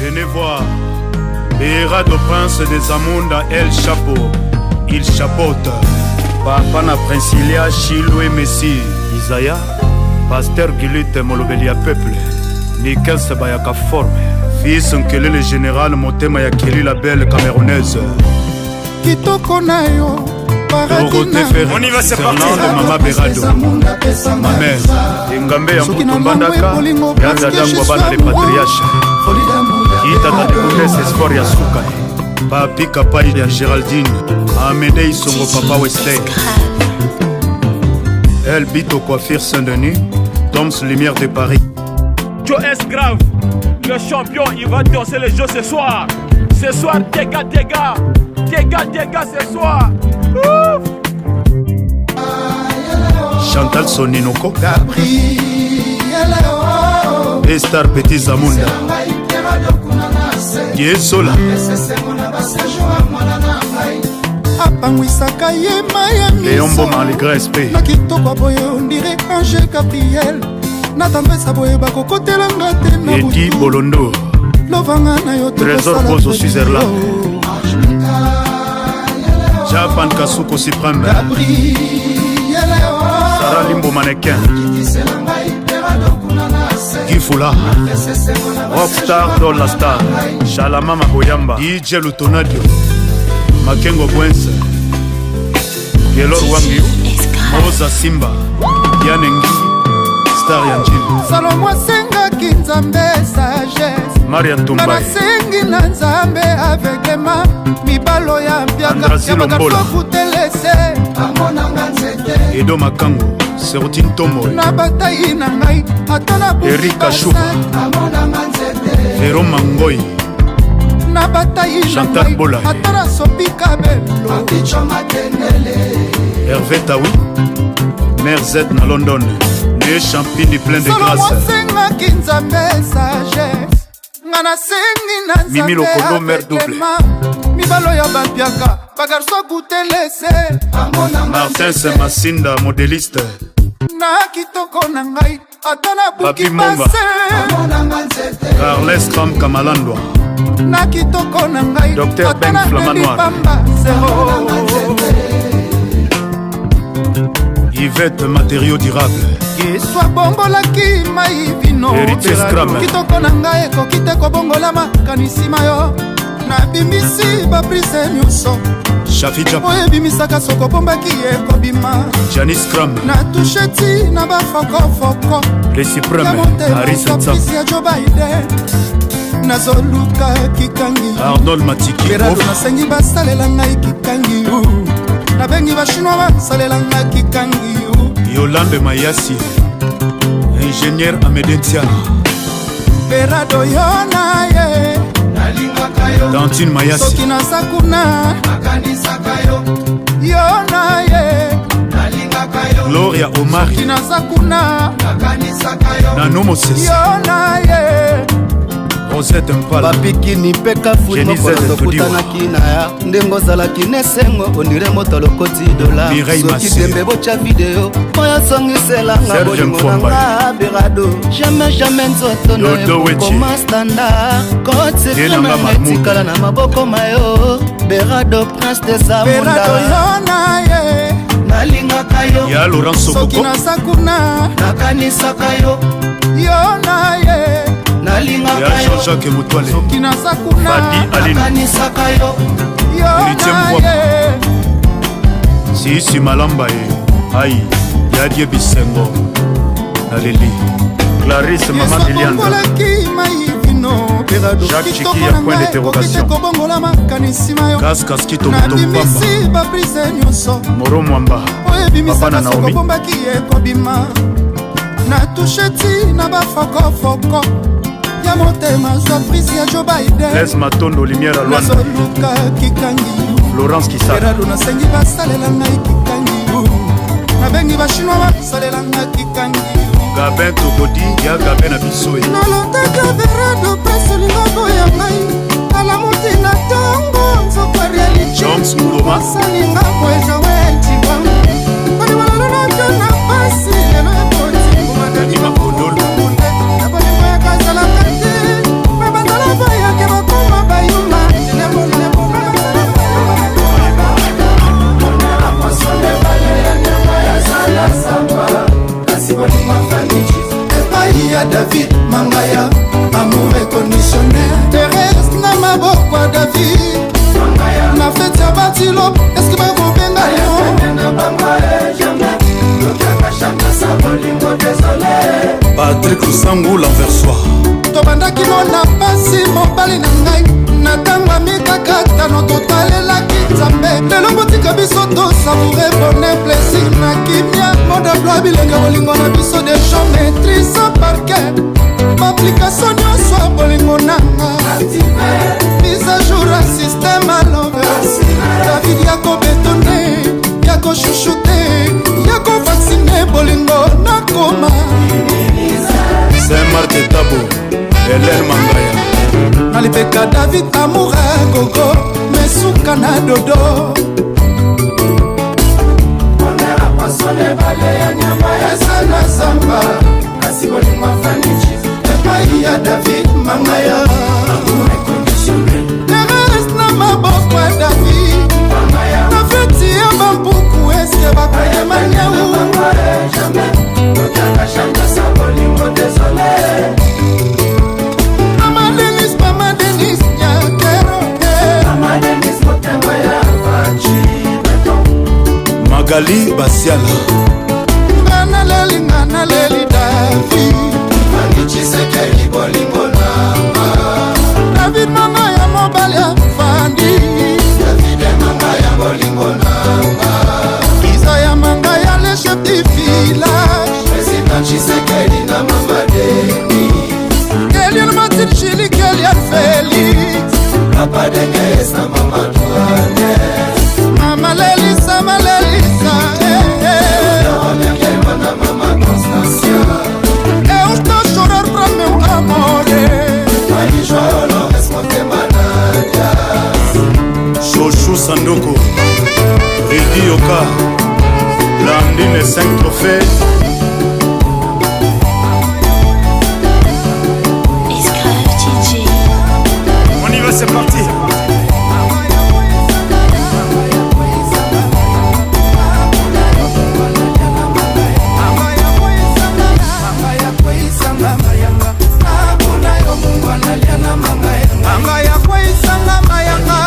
Venez voir. Berado Prince des Amunda El Chapo. Il chapeaute. Papa na Princilia Chilwe Messi. Isaiah. Pasteur Gilite Molobeli ya peuple. Nickel Sebayaka forme. Fils Nkelele Général Motema ya Kelly la belle camerounaise. Kitoko na yo. Dorothée Ferre, On y va, c'est parti. Fernande Mama Berado, ma mère, Engambe ya Soki Mputu na Mbandaka, bolingo, ya parce que Dada je Ngwabana suis le patriarche, Kitata de Bundes Espoir ya Suka, Papi Kapai ya Géraldine, Amédée Isongo Papa Wesley, El Bito Coiffure Saint-Denis, Toms Lumière de Paris. Joe S. Grave, le champion, il va danser le jeu ce soir. Ce soir, dégâts, dégâts, dégâts, dégâts ce soir. Ouf. Chantal Soninoko, Estar Petit Zamunda, Yesola, Apangwisaka ye mai ya Léon miso. Mboma, le grand SP. Na kitoko ya boye ondire ange Gabriel, na tendresse boye bakokotelanga te na Edi butu. Bolondo, Lovanga na yo. Trésor Tokosala Bozo feti. Switzerland. Japan Kasuko Suprême, Sarah Limbo Mannequin, Guy Foula, Rockstar Dollar Star, Shalama Maboyamba, DJ Lutonadio, Makengo Bwense, Gelor Wangio, Moza Simba, Diane Ngigi, Star Yanjim, Salomo asengaki Nzambe sagesse. Marian Nga Tumbaye, nasengi na Nzambe aveglema mibalo ya mpiaka Andrasi ya Lombola. bagarso kutelese. Edo Makango, Serotin Tomo, Na batai na ngai ata na buki Eric Kashuba. bassin. Véro Mangoy, Na batai na Chantal ngai Bola. ata nasopi kabelo. Hervé Taoui, Mère Z na London, Né Champini plein de Salomo grâce, asengaki Nzambe sagesse, nga nasengi na Mimi Nzambe Lokolo, mère double. aveglema mibalo ya bampiaka bagarso kutelese. Martin Semassinda, modéliste, Na kitoko na ngai ata nabuki Papi Monga. base. Carles Cram Kamalandwa, Na kitoko na ngai Dr. ata Ben Flamand naleli Noir. pamba zero. Yvette Matériaux Durable, Yesu abongolaki mai vino. Héritier Scram. Kitoko na ngai ekoki te kobongolama kanisima yo. Nabimisi baprise nyonso Shafi Jap, oyo ebimisaka soko obombaki ekobima. Janice Cram, Na tushe ti na bafokofoko Le ya Suprême, motema. Harris Ntsam, Surprise ya Joe Biden, nazoluka kikangi. Arnold Matiki, Berado, Off, nasengi basalela ngai kikangi. Nabengi Bachinois basalela ngai kikangi. Yolande Mayasi, Ingénieur Amédée Tiana, Berado, yo na ye. Dantine Mayasi, Soki naza kuna, yo na ye. Gloria Omari, Soki naza kuna, Nano Mosese, yo na ye. Rosette Mpala, Bapikini mpe kafu. Jenny Mokolo Zed tokutanaki na ya ndenge ozalaki na esengo ondire moto alokoti dola. Mireille Soki Massé. tembe botya video oyo asongiselanga Serge bolingo na Mfombaye. nga Berado, jamais jamais nzoto na Dodo Wechi. ekokoma standard Ye nanga kotikremanga Mahmoud. etikala na maboko mayo, Berado prince des Berado, Amunda. yo na ye. Nalingaka yo. Ya Laurent Soki Sokoko, naza kuna, Nakanisaka yo. yo na ye. Ya Nalingaka yo. Jean-Jacques Moutoile, Soki naza kuna, Fadi Aline, Nakanisaka yo. yo Héritier na Mbwa. ye. Sisi Malamba ye, Aïe, Yadie Bisengo, Naleli, Clarisse Mama Yesu Liliane, abongolaki mai vino. Berado, Jacques kitoko Chiki, ya na point ngai ekoki te d'interrogation. kobongola makanisi ma yo. Kas Kaskito Moto Mpamba, Nabimisi baprise nyonso Moro Mwamba, oyo Papa ebimisaka na soko Naomi, obombaki ekobima. Na tushe ti na bafokofoko ya motema, zwa prise ya Joe Biden. Blaise Matondo, Lumière à Luanda, Nazoluka kikangi. Florence Kisaka, Berado, nasengi basalela ngai kikangi. Nabengi Bachinois basalela ngai kikangi. Gabin Togodi, Ya Gabin na biso ye. Nalotaka Verado prese lingobo ya ngai, alamuti na ntongo nzoko réalité. Jones Ngoma. Osalinga boye, Joel Cibangu, bolingo loloto na pasi lelo ekoti. Dani Makondolo. Na bolingo yakazalaka te, me bazala boyaka. ya David Mangaya, amour inconditionnel. Therese na maboko ya David na feti ya batilo, eske bakobenga yo? Patrick Lusangu l'enversoir. Tobandaki no na pasi, mobali na ngai, na ntango ya mikakatano totalelaki Nzambe. Lelo botika biso tosavoure bonheur, plaisir na kimia. Mode emploi bilenge bolingo na biso de maîtrise par cœur, baapplication nyonso ya bolingo nanga, mise à jour ya système à l'envers. David ya kobetone, ya kochuchute, ya kovaccine bolingo nakoma. Saint-Marc Tabo, Hélène Mangaya. Nalipeka David amour gogo, mesuka na dodo. Eza na zamba, kasi bolingo afanici epai ya David Mangaya. Therese na maboko ya David na feti ya bampuku, eske bakoyema nyau? Mama Denis, Mama Denis Nyakero. Magali Basiala. Nga naleli, nga naleli David. David manga ya mobali afandi. Iza ya manga ya le chef du village. Eliane Mathilde Chili, Kelian Félix. Mama Lelisa, Mama Lelisa, eh, eh. Eu estou a chorar pra meu amor. Chouchou Sandoko, Ridi Yoka, Blandine 5 trophées. Esclave DJ. On y va, c'est parti. Manga ya kweisanga mayanga,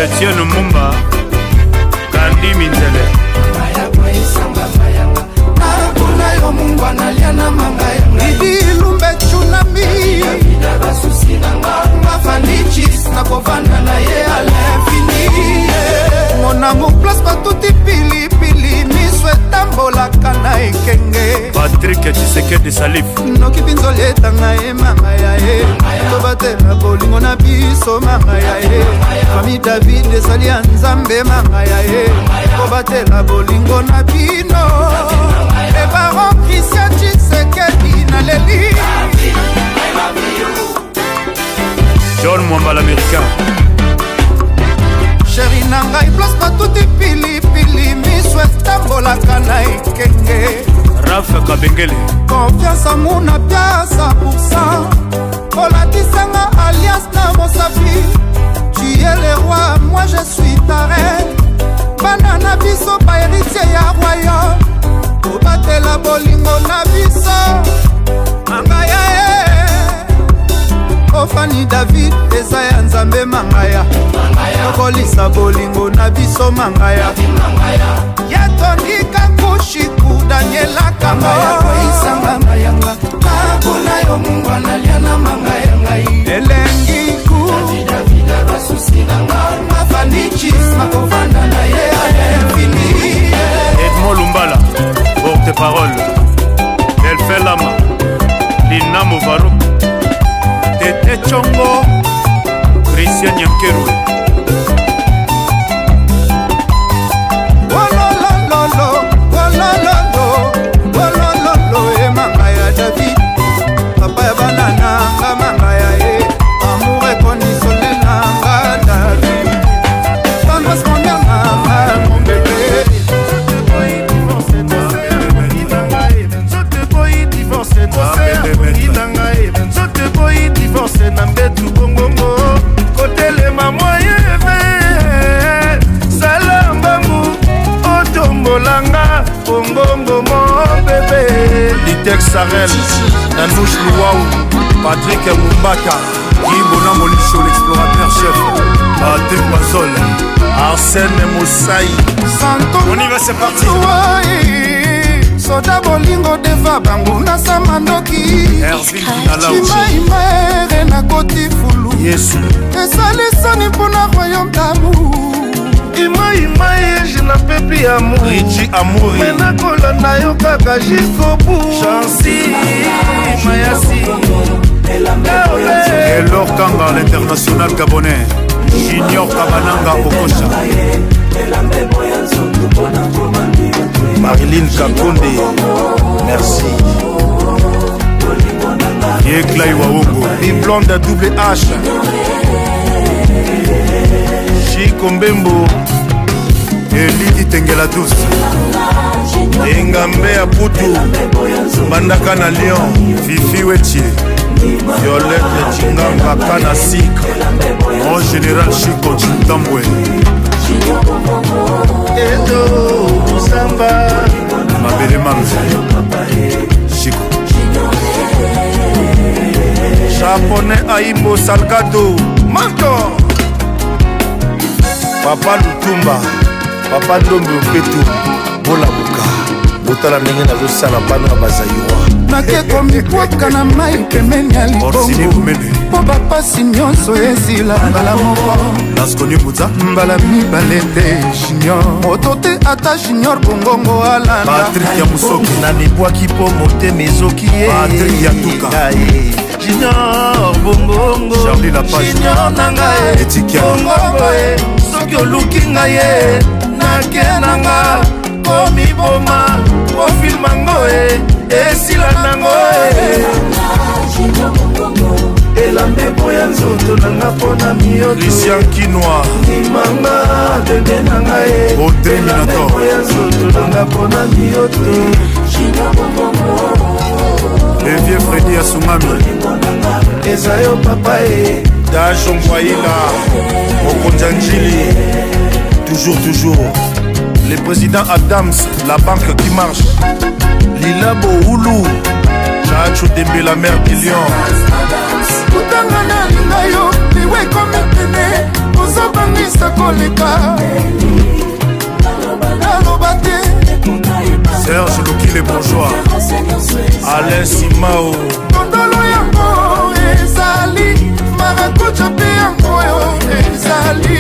Etienne Mumba, Kandi Minzele. Didi Lumbe Tsunami, monango place batuti pilipili, miso etambolaka na ekenge. Patrick Tshisekedi Salif. Noki mpinzoli etanga ye manga ya ye, tobatela bolingo na biso manga ya ye. Famille David ezali ya Nzambe manga ya ye, tobatela bolingo na bino. Le baron Christian Tshisekedi, naleli. John Mwamba l'américain. Sheri na ngai, place batuti pilipili, miso etambolaka na ekenge. Rafa Kabengele. Confiance amuna piasa pourcent, olatisanga alliance na mosapi. Tu es le roi, moi je suis ta reine. Bana na biso bahéritier ya royaume, tobatela bolingo na biso mangaya ye. Ofani David eza ya Nzambe mangaya, tokolisa bolingo na biso mangaya. Yatondika kushiku Daniela Kango, elengi ku Edmond Lumbala, porte-parole. Delphin Lama, Lina Movaro, Tete Chongo, Christian Nyankeru. Ololololo, olololo, olololo, e manga ya David, papa ya bana nanga manga ya ye, amour inconditionnel nanga David, tendresse mon nanga mon bébé. Longola nga bongongo mon bébé. Litek Sarel, Nanouche Luau, Patrick Mumbata, Guy Bona Molisho, l'explorateur chef, Patrick Mazol, Arsène Moussaï. Santo. On y va, c'est parti. Soda bolingo deva bango nasama ndoki. Ervin Kinalao. Imaimere nakoti fulu. Yesu. Esali soni mpona royaume d'amour. Imai je n'en peux plus amour. Richie Amouri. Me nakolanda yo kaka jusqu'au bout. Chancy Mayasi. Elor Kanga, l'international gabonais. Junior Kabananga Okosha. Marilyn Kakonde. Merci. Yeklai Waongo. Biblonde double H. Chico Mbembo. Eliki Tengela Douce. Engambe ya Putu. Mbandaka na Lyon. Fifi Wetie. Violette Chinganga Kana Sik. Mon général Chico Chintambwe. Edo Samba. Mabele Mamze. Chico. Japonais Aimbo Salgado. Manto. Papa Lutumba. Papa Ndombe Opetu. Bolabuka. Botala ndenge nazosala bana ya bazaïrois. Nake komibwaka na mai pembeni ya Orsini libongo Boumene. mpo bapasi nyonso esila mbala moko Lasconi Mouza. Mbala mibale te junior moto te ata junior bongongo alanda. Patrick Yamusoki. Na mibwaki mpo motema ezoki ye. Patrick Yatuka. Aye. Junior bongongo. Charlie Lapage. Junior na ngai. Etikia. Bongongo e. Soki oluki ngai ye nake nanga komiboma po film yango e esila nango e. Elambe boya nzoto nanga mpona miyoto. Christian Kinoa. Ndimanga bebe na ngai e. Audrey Elambe Minator. boya nzoto nanga mpona miyoto. Le vieux Freddy Asungami. Eza yo papa e. Dash Mwaïla, Mokonzi Njili. Toujours, toujours. Le président Adams, la banque qui marche. Lila Bohulu, Chacho Dembe, la mère du lion. Kutanga nalinga yo liwa ekomi pene ozobangisa koleka naloba te. Serge Luki le bourgeois. Alain Simao. Tondolo yango ezali marakuja mpe yango oyo ezali.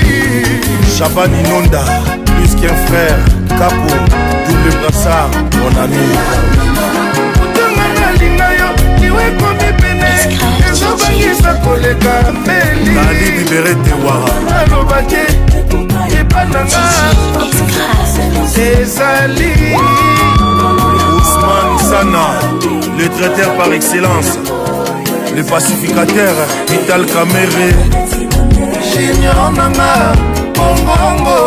Chaban Inonda, plus qu'un frère. Capo, double brassard, mon ami. Kutanga nalinga yo liwa ekomi pene ezobangisa koleka mbeli. Bali Libéré Tewara. Naloba te epa nanga ezali. Ousmane Sana, le traiteur par excellence. Le pacificateur, Vital Kamere. Junior nanga bongongo.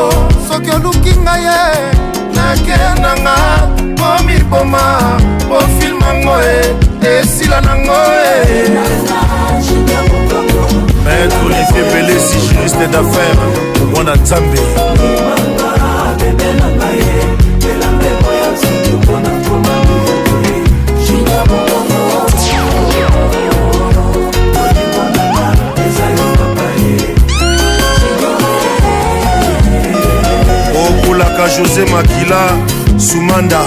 Soki oluki ngai ye nake nanga komiboma po film yango e esila nango e. Maître Olivier Belesi, juriste d'affaires, Mwana Nzambe. Okulaka José Makila, Sumanda.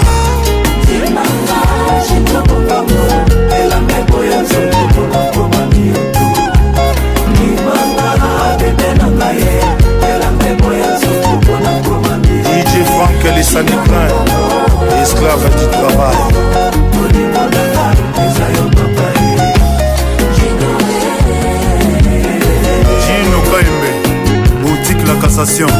DJ Franck les Saniclins, esclave du travail. Gino Kaembe. Boutique La Cassation.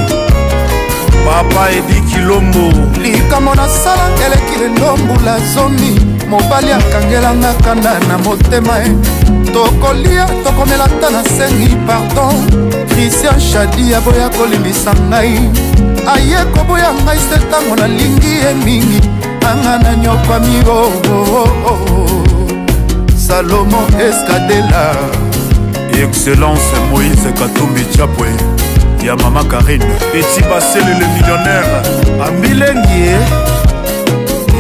Papa Edi Kilombo. Likambo nasala eleki lelo mbula 10 mobali akangelanga kanda na motema e tokolia tokomela ta nasengi pardon Christian Shadi aboya kolimbisa ngai aye koboya ngai se ntango nalingi ye mingi anga nanyokwami oh, oh, oh, oh. Salomo Escadela. Excellence Moïse Katumbi Chapwe. ya mama Karine. Petit Basele le millionnaire Ambilengi ye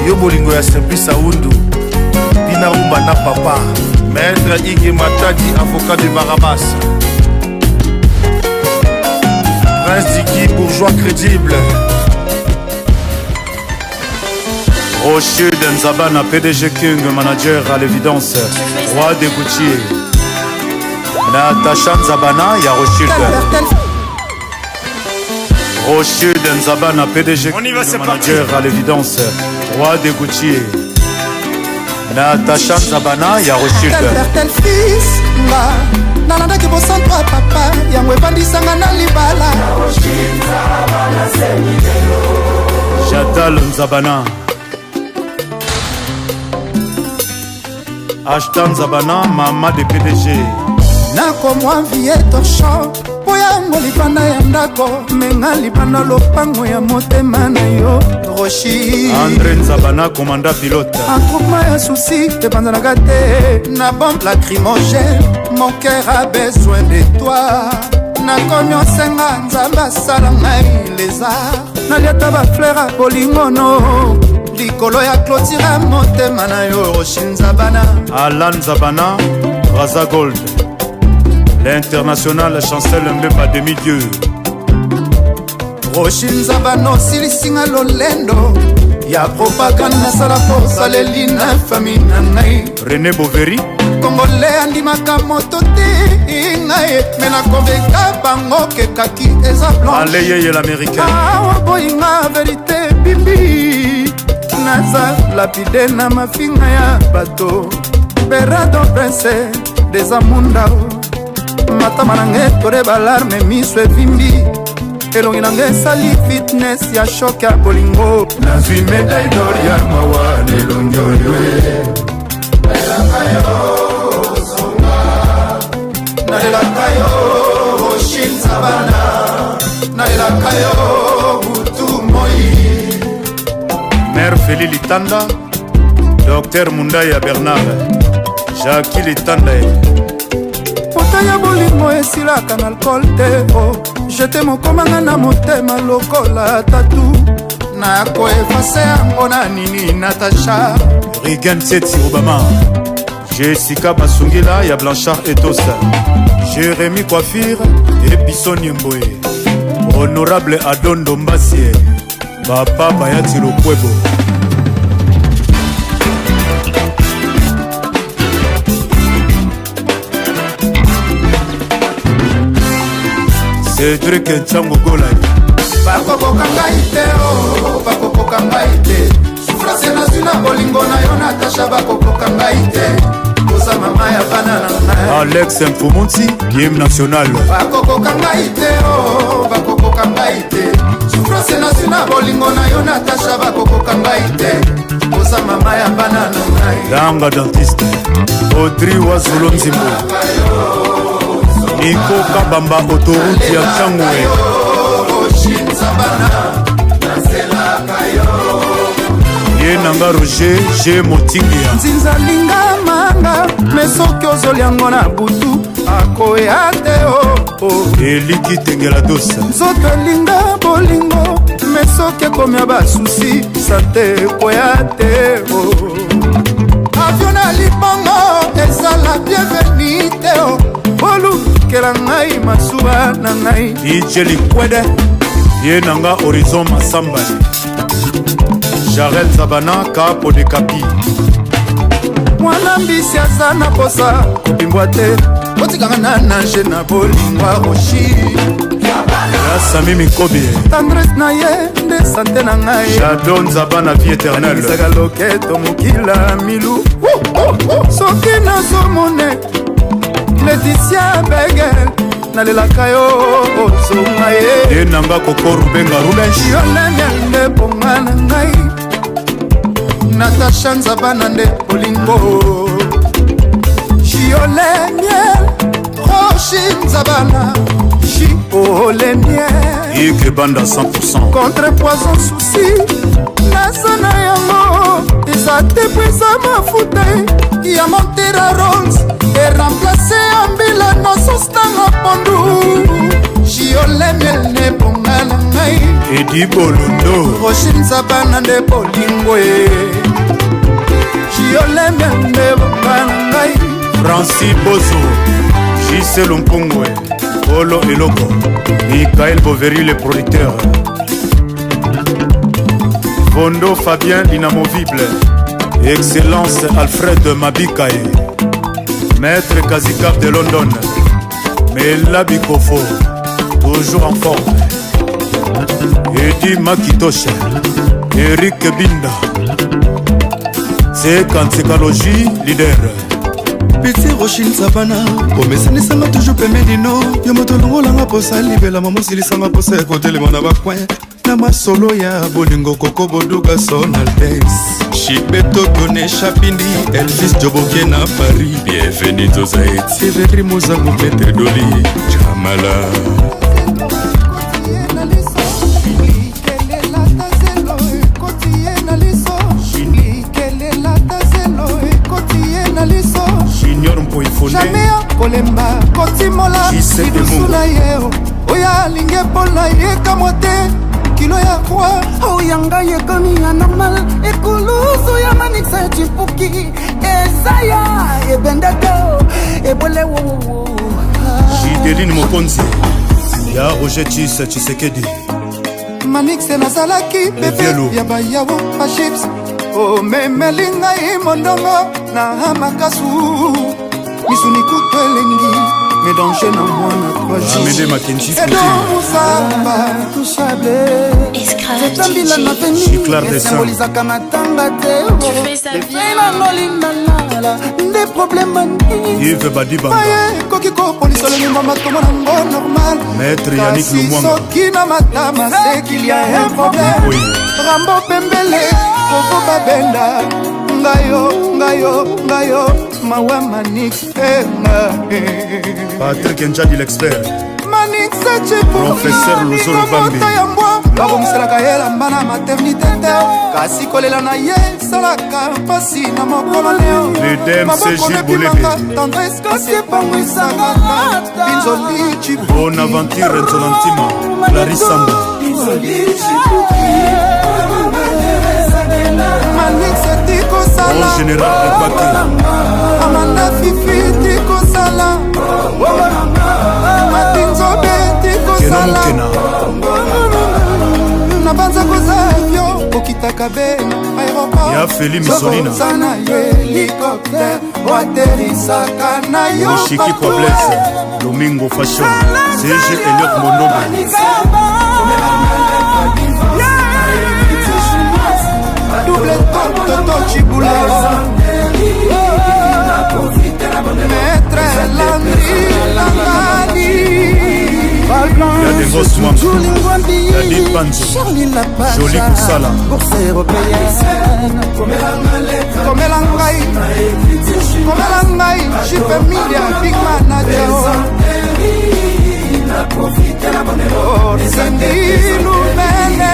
yo bolingo ya Simplice Aundu Pina Rumba na papa Maître Ige Matadi avocat de Barabas Prince Diki bourgeois crédible. Rocher Nzabana, PDG King, manager à l'évidence, roi des Gucci. Natacha Nzabana, ya Rothschild. Rocher Nzabana, PDG On y va, King, c'est manager à l'évidence, roi des Gucci. Natacha Nzabana, ya Rothschild. Tel père tel fils nga nalandaki bosantu ya papa yango evandisanga na libala. Jadal Nzabana. Ashta Nzabana, mama de PDG. Nakomwa vie torchon mpo yango libanda ya ndako menga libanda lopango ya motema na yo Roshi. André Nzabana, commandant pilote. Attroupement ya souci ebanzanaka te na bombe lacrymogène, mon cœur a besoin de toi. Nakomi osenga Nzambe asala ngai lézard, naliata bafleur ya bolingono likolo ya clôture ya motema na yo Roshi Nzabana. Alan Nzabana, Raza Gold. L'international Chancel Mbemba demi-dieu. Roshi Nzabana osilisinga lolendo ya propagande nasala mpo osaleli na fami na ngai. René Boveri. Kongole andimaka moto te ngai me nakonveka bango kekaki eza blanche. Aleyeye l'américain. Awa boyinga verité bimbi naza lapide na mafinga ya bato berado prince dezamunda matama na ngai etore balarme miso evimbi elongi na ngai esali fitness ya shok ya bolingo. Nazwi médaille d'or ya mawa na elongi oyo nalelaka yo Roshi Nzabana, nalelaka yo butu moi. Mère Feli Litanda, Docteur Mundaya Bernard, Jacques Litanda. Pota ya bolingo esilaka na alcool te o jete mokomanga na motema lokola tatu nakoefase yango na nini Natasha. Regan Tsetsi Obama, Jessica Basungila ya Blanchard Etosa, Jérémy Coiffure et Bisson Mboe, Honorable Adondo Mbassie, Papa Bayati Lokwebo. Cédric Ntsango Golai. Bakokoka ngai te o bakokoka ngai te souffrance nazwi na bolingo na yo Natasha bakokoka ngai te oza mama ya bana na ngai. Alex Mfumunti, Game National. Bakokoka ngai te o bakokoka ngai te souffrance nazwi na bolingo na yo Natasha bakokoka ngai te oza mama ya bana na ngai. Langa dentiste, Audrey Wazulo Nzimbo, Nico Kabamba autoroute ya Tchangwe. Ye nanga Roger G Motingia. Nzinza linga manga me soki ozoliango na butu akoya te o oh. Eliki Tengela Dosa. Nzoto elinga bolingo me soki ekomia basusi sante ekoya te o avio na libongo ezala bienveni te o bolukela ngai masuba na ngai. DJ Likwede. Ye nanga Horizon Masamba. Jarel Zabana Kapo de Kapi. Mwana mbisi aza na posa kobimbwa te otikanga na nage na bolingwa Roshi. Ya Sami Mikobi. Tendresse na ye nde sante na ngai. Jado Nzabana vie éternelle. Aningisaka loketo mokila milu soki nazomone Leticia Begel nalelaka yo ozonga ye. Ye nanga Koko Rubenga Rubench. Yolemia nde bonga na ngai Natasha Nzabana nde bolingo Chiole miel Roshi Nzabana Chiole miel Ike Banda 100%. Contre poison souci naza na yango eza te po eza mafuta ya Montera Rolls eremplace ya mbila na sos nanga pondu. Jiolemiel nde bonga na ngai. Edi Bolondo. Roshi Nzabana nde bolingo e. Jiolemiel nde bonga na ngai. Francis Bozo. JC Lumpungwe. Polo Eloko. Michael Boveri le producteur. Vondo Fabien l'inamovible. Excellence Alfred Mabikae. Maître Kazikap de London. Mela Bikofo. Toujours en forme. Eddie Makitosha. Eric Binda. C'est Kansekalogie, leader. Petit Rochine Sabana omesanisanga toujours pembeni no yo moto olongolanga posa libela mama osilisanga posa ya kotelema na bacoin na masolo ya bolingo koko boduga son altesse Chibeto Kone Chapindi Elvis Joboke na Paris Bienvenue toza Etieverry Mozango Maître Doli Jamala. Junior Mpoifonde. Jamais akolemba kotimola JC lidusu Demongo. na ye oyo alingi epola ye kamwa te kilo ya kwa oyo ngai ekomi ya normal ekulusu ya manikisa cipuki eza ya ebende te ebole wowowo. Gideline Mokonzi. Ya Roger Chis Tshisekedi. Manix nazalaki bebe Evielo. ya bayawo bachips omemeli ngai mondongo na makasu misuni kutu elengi mélange na mwana Amede Mackenzie Edo Coutinho. Musamba Escrave etambila na DJ. Giclard veni de Saint. esembolisaka matanga te Tu fais ça bien. nangolindanala nde problème nini Yves Badibanga. Maye ekoki kopolisa lolingo matomo nango normal. Maître Yannick Kasi Lumwanga. soki na matama c'est qu'il y a un problème. Oui. Rambo pembele koko babenda ngayo ngayo ngayo mawa Manix enga. Patrick Njadi l'expert. Manix Professeur Luzolo Bambi. moto ya mbwa babongiselaka ye elamba na maternité te kasi kolela na ye esalaka mpasi na mokolo neo. Le DMC Maboko Gilles nepimaka Bolebe. tendresse kasi epangwisaka pinzoli cipuki. Bonaventure Nzolantima. Clarisse Samba. Manix tikosala. Bon général Ebake. Amanda Fifi tikosala. Matinzobe Kena tikosala. Mokena. Na banza koza avio okitaka be na aéroport. Ya Feli Misolina. Sokoza na yo hélicoptère oaterisaka na yo Moshiki partout. Pobles. Domingo Fashion. CG Elliot Mondobe. Double top toto chibula. Maître Landry Langani. Ya Dengos Mwanga. Dadi Panzo. Jolie Kusala. Bourse européenne. Komela ngai, komela ngai jipe media big manager. Cindy Lumene.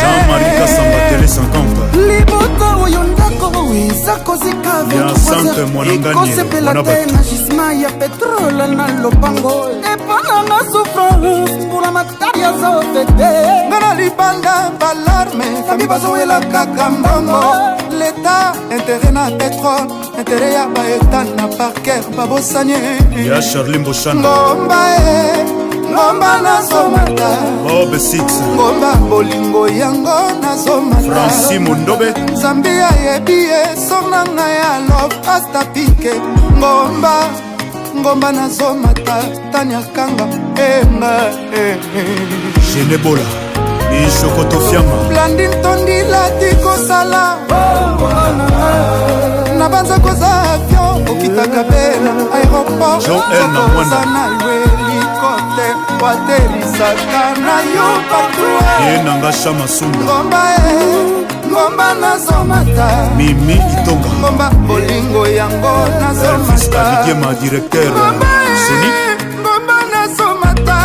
Jean-Marie Kassamba Télé 50. Libota oyo ndako eza kozika Ya Sante Mwanangani, ekosepela Mwana te Bato. na gisement ya petrole na lopango epananga souffrance mbula matari azofete. Nga na libanda balarme fami bazowela kaka mbongo leta intere na petrole intere ya baeta na parker babosani. Ya Charlie Mboshana. Ngomba e ngomba nazomata. Bob 6. Ngomba bolingo yango nazomata. Francis Mondobe. Nzambe ayebi ye sor na ngai ya love asta pike ngomba ngomba nazomata tania kanga enga. Genebola. Michokoto Fiama. Blandine tondila tikosala na banza koza avion okitaka be na aéroport. Jean L. na Mwanda. Oza na yo hélicoptère oaterisaka na yo partout. Ye Nanga Shama Sunda. Ngomba e ngomba nazomata. Mimi Itonga. Ngomba bolingo yango Elvis nazomata. Avidiema directeur Ngomba e, Sonic. ngomba nazomata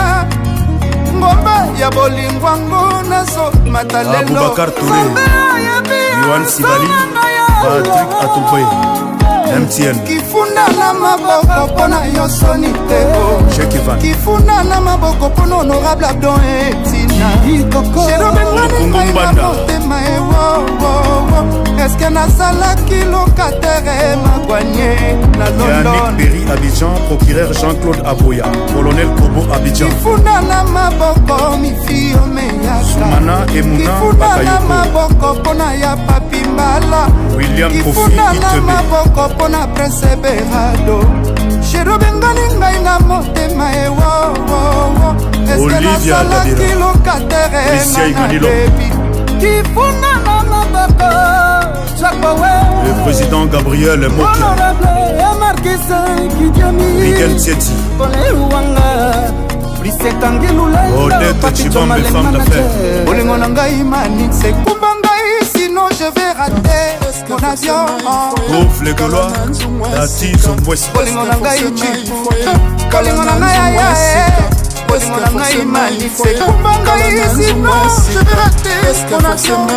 ngomba ya bolingo yango nazomata lelo. Aboubacar Touré. Yohan Sibali. Patrick Atoubé. MTN. Kifunda na maboko mpo na yo soni te. Jacques Kifunda na maboko mpo na honorable Abdon Etina. Sherobengani ngai na motema ewowowo. Eske nasalaki locataire Magwanye na London? Yannick Berry Abidjan, procureur Jean-Claude Aboya, colonel Kobo Abidjan. Kifunda na maboko mifi omeyaka. Soumana Emuna Kifunda na Bakayoko. maboko mpo na ya Papi Mbala. William Kofi Kifunda na Itebe. maboko mpo na Prince Berado. Sherobengani ngai na motema ewowowo. Eske Olivia nasalaki Dabira. locataire Lucia nga na Imanilo. debi? Kifunda na maboko Jacowe. Le président Gabriel Mokia. Honorable Marquis Kidiami. Miguel Tieti. Koleruwanga. Odette Chibambe, femme d'affaires. Bolingo na ngai Manix, ekumba ngai, sinon je vais rater mon avion. Gauve les Gaulois, Dati Zombwesi. Bolingo na ngai Chipu, bolingo na ngai aya e, bolingo na ngai Manix, ekumba ngai, sinon je vais rater mon avion.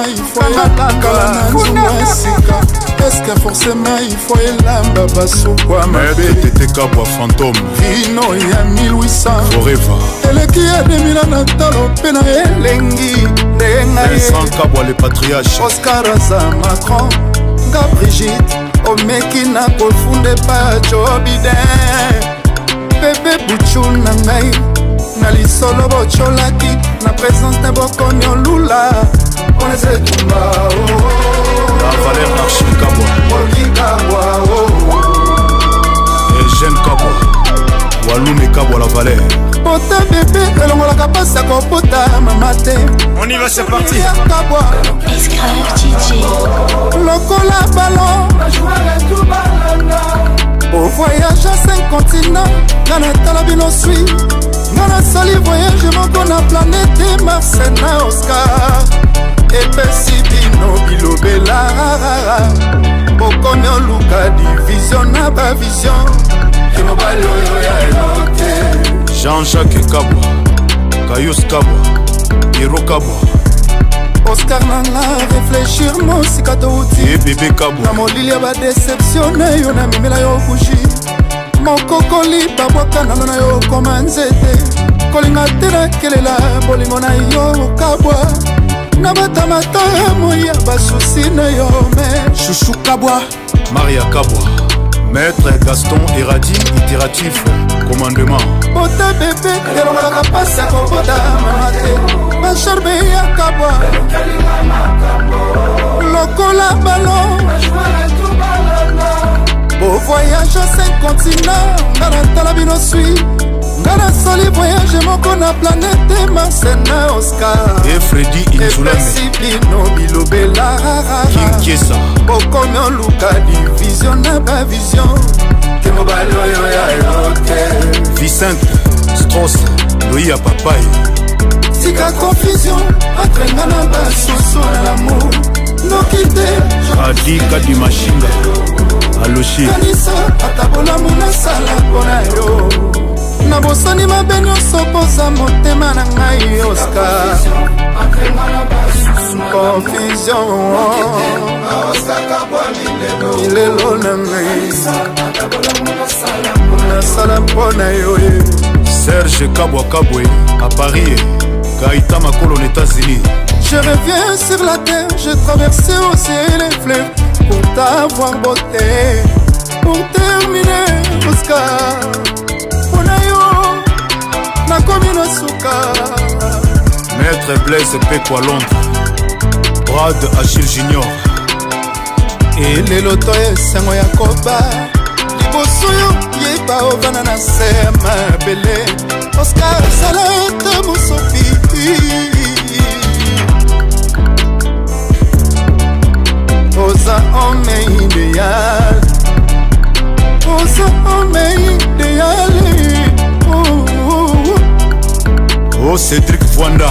Eske forcément il faut elamba basukwa mabe? Maître Tete Kabwa Fantôme. Vino ya 1800 Forever. eleki ya 2000 na talo mpe na elengi nde ngai. Vincent Kabwa le patriarche. Oscar aza Macron, nga Brigite omeki na kofunda epa ya Jobiden. Bebe bucu na ngai na lisolo botyolaki na présence na bokomi olula mpona eza etumba. La Valère Archil Kabwa. Olikabwa. Eugène Kabwa. Walume Kabwa la Valère. Pota bebe elongolaka mpasi ya kopota mama te. On y va, c'est parti. Kabwa. Esclave DJ. Lokola ballon ovoyage a 5 continent, nga natala bino sui, nga nasali voyage moko na planete Mars na Oscar. Epesi bino bilobela, bokomi oluka division na bavision ke mobali oyo ya yo te. Jean-Jacques Kabwa. Caius Kabwa. Hero Kabwa. Oscar nanga réfléchir mosika touti. Et bébé Na Kabwa. molili ya badeception na yo namemela yo buji mokokoli babwaka nano na yo koma nzete kolinga te nakelela bolingo na yo okabwa nabatamata moi ya basusi na yo me Chouchou Kabwa. Maria Kabwa. Maître Gaston Eradi, itératif, commandement. Bota bebe elongolaka mpasi ya kobota mama te basharbe ya kabwa lokola ballon bovoyage a 5 continent, nga natala bino sui, nga nasali voyage moko na planete Mars na Oscar. Et Freddy Inzulame. Epesi bino bilobela, Kinkiesa. bokomi oluka division na bavision ke mobali oyo ya yo te. Vicente Strauss, Loïa Papaye. Tika confusion atrenga na basusu na lamour noki te. Adi Kadimashinga. Aloshi. Kanisa ata bolamu nasala mpo na yo, nabosani mabe nyonso mpoza motema na ngai Oscar. Confusion milelo na ngai nasala mpo na yo ye. Serge Kabwa Kabwe à Paris. Gaïta Makolo aux États-Unis. Je reviens sur la terre, j'ai traversé aussi les fleuves pour t'avoir beauté. Pour terminer, Oscar, mpona yo nakomi na suka. Maître Blaise Peko à Londres. Brad Achille Junior. Elelo to esengo ya koba liboso yo yeba ovanda na se ya mabele Oscar sala ete mosopi. Oza homme idéal, oza homme idéal. Oh, oh, oh. Oh Cédric Fwanda.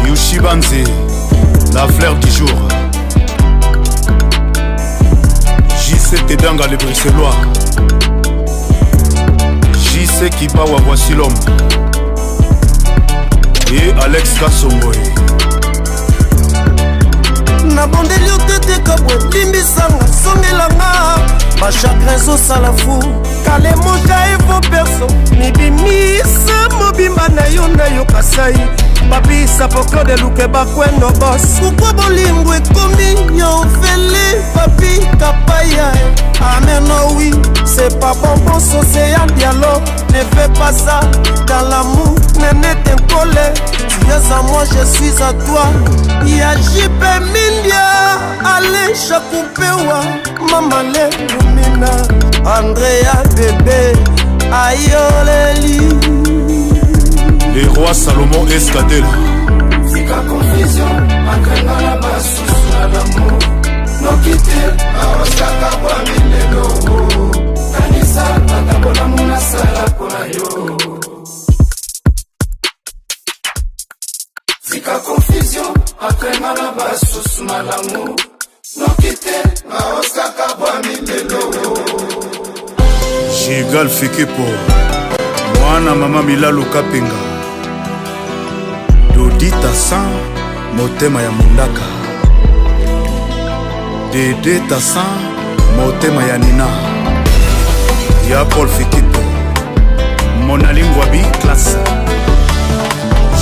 Yushibanze. La fleur du jour. JC Tedanga le Bruxellois. JC Kibawa, voici l'homme. Et Alex Kassongoy. Nabondeli yo te te kabwe limbisanga songelanga. Bachagrin ezosala fu kalemoja evo perso mibimisa mobimba na yo nayoka sai papi sapo claude luke bakwendo bos pourkui bolingo ekomi ya ofele papi kapaya amen oui c'est pas bon bon océan dialogue ne fais pas ça dans l'amour nene tenkole tu es à moi je suis à toi ya jipe mindia alesha kupewa mamale lumina andrea bebe ayoleli Le roi Salomon Escadela. Tika confusion entre nga na basusu na l'amour noki te baoskaka bwa milelo kanisa ata bolamu nasala mpo na yo tika confusion entre nga na basusu na l'amour noki te baoskaka bwa milelo Jigal Fikipo, mwana mama Milalo Kapinga, Dodi Tassan, motema ya Mundaka, Dede Tassan, motema ya Nina, ya Paul Fikipo, Monalingwabi classe.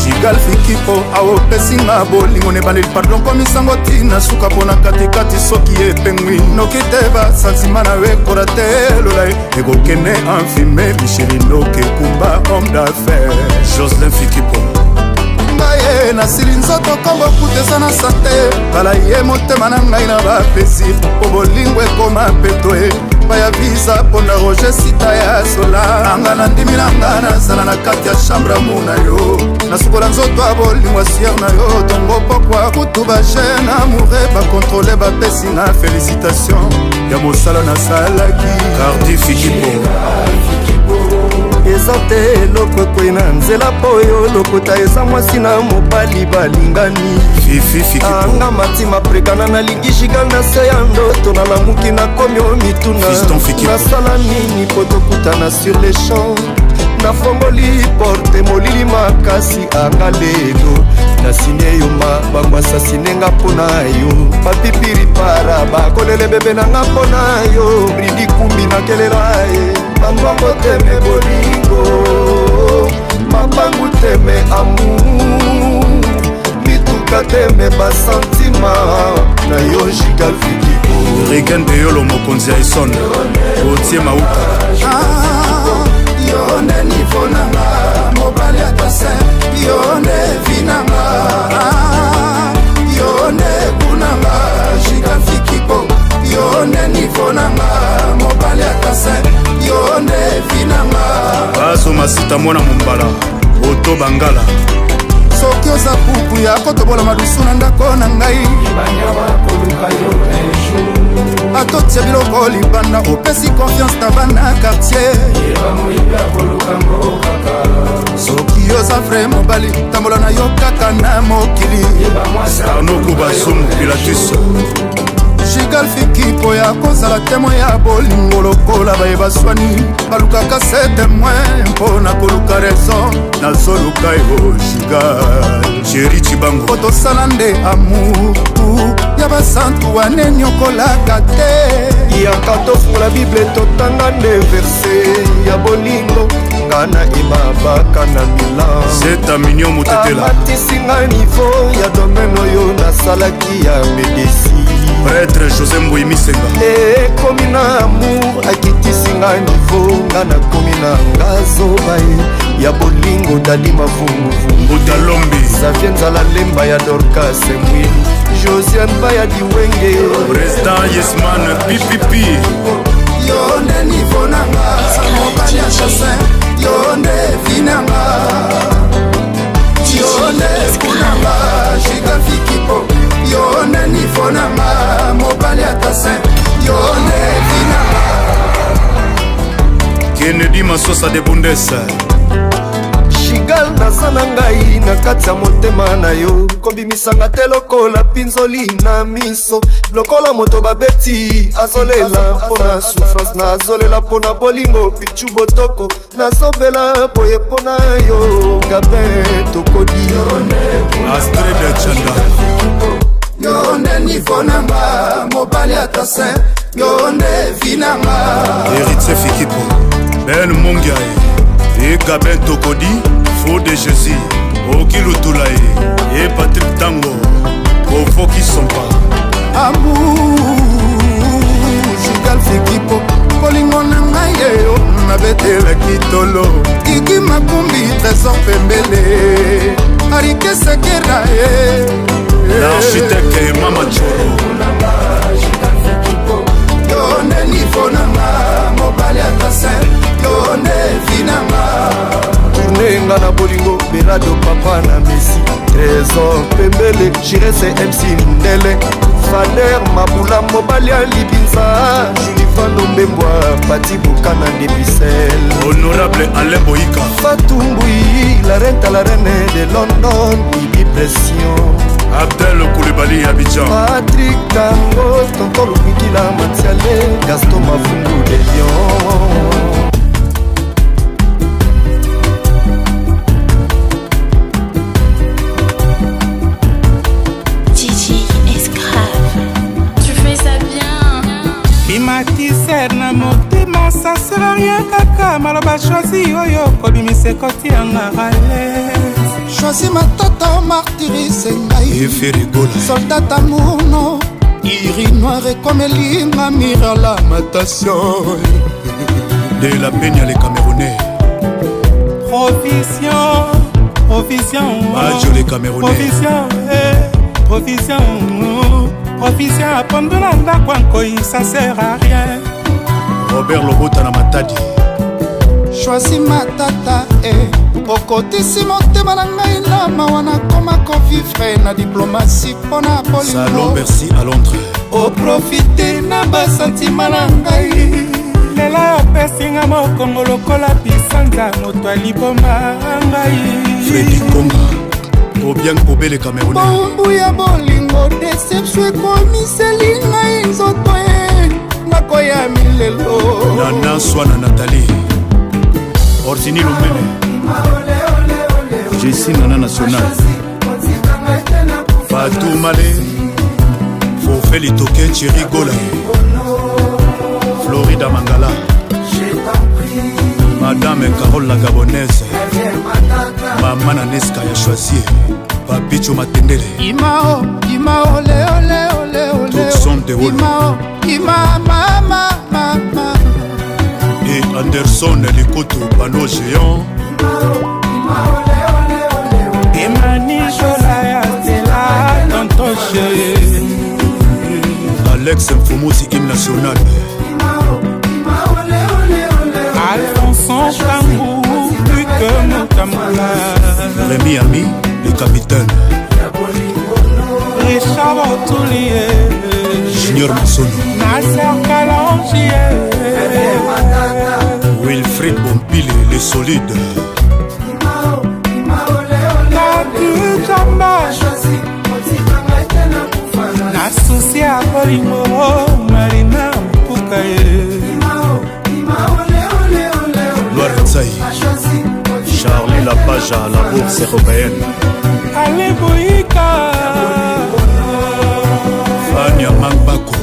Jigal Fikipo aopesi nga bolingo na ebandeli pardon komisango ntina suka mpo na katikati soki epengwi noki te basantima na yo ekola te lola ye ekokende enfime michelino kekumba homme d'affaires Jocelyn Fikipo ngai ye nasili nzoto kombo kuta eza na sante bala ye motema na ngai na bapesi mpo bolingo ekoma peto e baya visa mpo na roger sita ya sola anga na ndimi na nga nazala na kati ya chambre amour na yo nasukola nzoto ya bolingo ya sueur na yo tongo pokwa kutu bajeune amoure bakontrole bapesi nga félicitation ya mosala nasalaki Cardi Fikipo eza te eloko ekwei na nzela mpo oyo lokota eza mwasi na mobali balingani anga matima prekana nalingi jiga na se ya ndoto nalamuki nakomi o mituna nasala nini mpo tokutana sur le champ nafongoli porte molili makasi anga lelo nasine yo ma bango asasine nga mpo na yo bapipiri para bakolele bebe na nga mpo na yo bridi kumbi nakelela ye bango teme bolingo mapangu teme amour mituka teme basantima na yo jigal fikipo Rigen Beyolo mokonzi ya Essonne Gauthier Mauta ah, yo nde nivo nanga mobali ata se yo nde vi nanga ah, yo nde kunanga jigal fikipo yo nde nivo nanga mobali ata se yo nde vi nanga Bazo Masita mwana mombala Oto Bangala soki oza pupu ya kotobola madusu na ndako na ngai atotia biloko libanda opesi confiance na bana quartier soki oza vrai mobali tambola na yo kaka na mokili Arnaud Kobazumu Pilatus Jigal Fikipo ya kozala temoin ya bolingo lokola baye baswani balukaka se temoin mpo na koluka raison nazoluka yo Jigal Jerry Chibango po tosala nde amour ya basantu wana enyokolaka te yaka tofungola bible totanga nde verse ya bolingo nga na emabaka na milan zeta mignon motetela amatisi nga nivo ya domaine oyo nasalaki ya medecine prêtre josé mbui misenga ekomi na amour akitisi nga nivo nga nakomi na nga zoba ye ya bolingo dadi mavunguvungu mbuta lombi xavier nzala lemba ya dorcas mwini josiane baya diwenge président yesman ppp yo nde nivo nanga mobali ya chasin yo nde vi nanga yo nde kunanga jiga fikipo yo nde nivo nanga mobali ya tasin yo nde vi nanga Kennedy Masosa de Bundes Shigal naza na ngai na kati ya motema na yo kobimisanga te lokola mpinzoli na miso lokola moto babeti azolela mpo na souffrance nazolela mpo na bolingo pichu botoko nazobela boye mpo na yo gabin tokodi Astrid Chanda. Yo nde nivo nanga, mobali ata saint, yo nde vi nanga. Héritier Fikipo, Ben Mungiae, et Gabin Tokodi, Faux de Jésus, Oki Lutula et Patrick Tango, Kofo Kisompa. Amour, Jigal Fikipo, bolingo na ngai yeyo nabetelaki tolo, Iki Makumbi, Trésor Pembele, Arike Sekera ye. L'architecte Mama Choro. Yo nde nivo nanga, mobali ata saint, yo nde vi nanga. Tourne nga na bolingo, Berado papa na Messi, Trésor Pembele, Jirese MC Mundele, Fader Mabula, mobali ya Libinza, Julie Fando Mbembwa, Pati Bokana de Bruxelles, Honorable Alain Boika, Fatou Mbouyi, la reine à la reine de London, Bibi Pression, Abdel Koulibaly Abidjan, Patrick Tango, Tonton Lukikila Matiale, Gaston Mafungu de Lyon. DJ Escrave, tu fais ça bien. Bimatiser na motema, ça sert à rien kaka maloba choisi oyo kobimisa ekoti yanga alaise. Choisi matata martyrise ngai. Eferigola. Soldat amour no urinoir ekomeli nga mire à lamentation. De la Peña les Camerounais. Provision, provision. Adjo les Camerounais. Provision, eh, provision. Provision apondu na ndako nkoi, ça sert à rien. Robert Lobota na Matadi. Choisi matata eh. Okotisi motema na ngai na mawa, nakoma kovivre na diplomatie mpona Salon bolingo. Bercy à Londres. Oprofite na basantima na ngai. Lelo opesinga mokongo lokola bisanza, moto aliboma ngai. Freddy Konga. Obiang Obé les Camerounais. Bombu ya bolingo, deception ekomiseli ngai nzoto e nakoya milelo. Nana Swana Nathalie. Orsini Lumene. Jessie Nana National. Fatou Malé. Forfait Litoke Thierry Gola. Florida Mangala. Madame Carole la Gabonaise. Mama Naneska ya choisi. Papicho Matendele. Imao, imao, leo, leo, leo, leo. Tucson de Wolo. Imao, ima, ma, ma, ma, ma. Et Anderson Likoto, panneau géant. Emani Jola ya Stella, tonton chéri. Alex Mfumusi, hymne national. Alphonse Kangou, plus que Moutamboula. Rémi Ami, le capitaine. Richard Otoulier. Junior Massono. Nasser Kalangier. Wilfried Bompile, le solide. Tatu Jamba. Na susi ya bolingo, Marina Mpuka ye. Loire Ntsai. Charlie Lapaja, la bourse européenne. Ale Boyika. Fania Mangbako.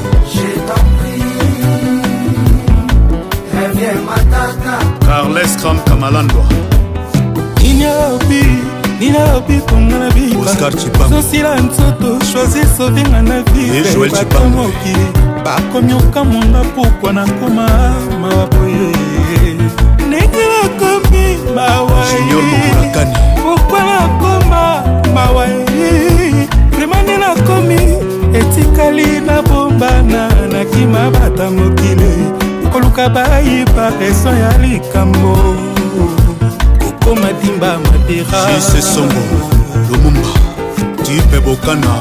Carles Kram Kamalandwa. Nini nini konga na Oscar Chipango. Zosila nzoto choisi sovinga na Et Joël Chipango. mokili bakomi okamwanga pokwa nakoma mawa boye ndenge nakomi mawa Junior Mokulakani. pokwa nakoma mawa vraimen nde nakomi etikali na bombana nakima bata mokili koluka bayiba raison ya likambo kokoma dimba madera. JC Songo, Lumumba. Tipe Bokana,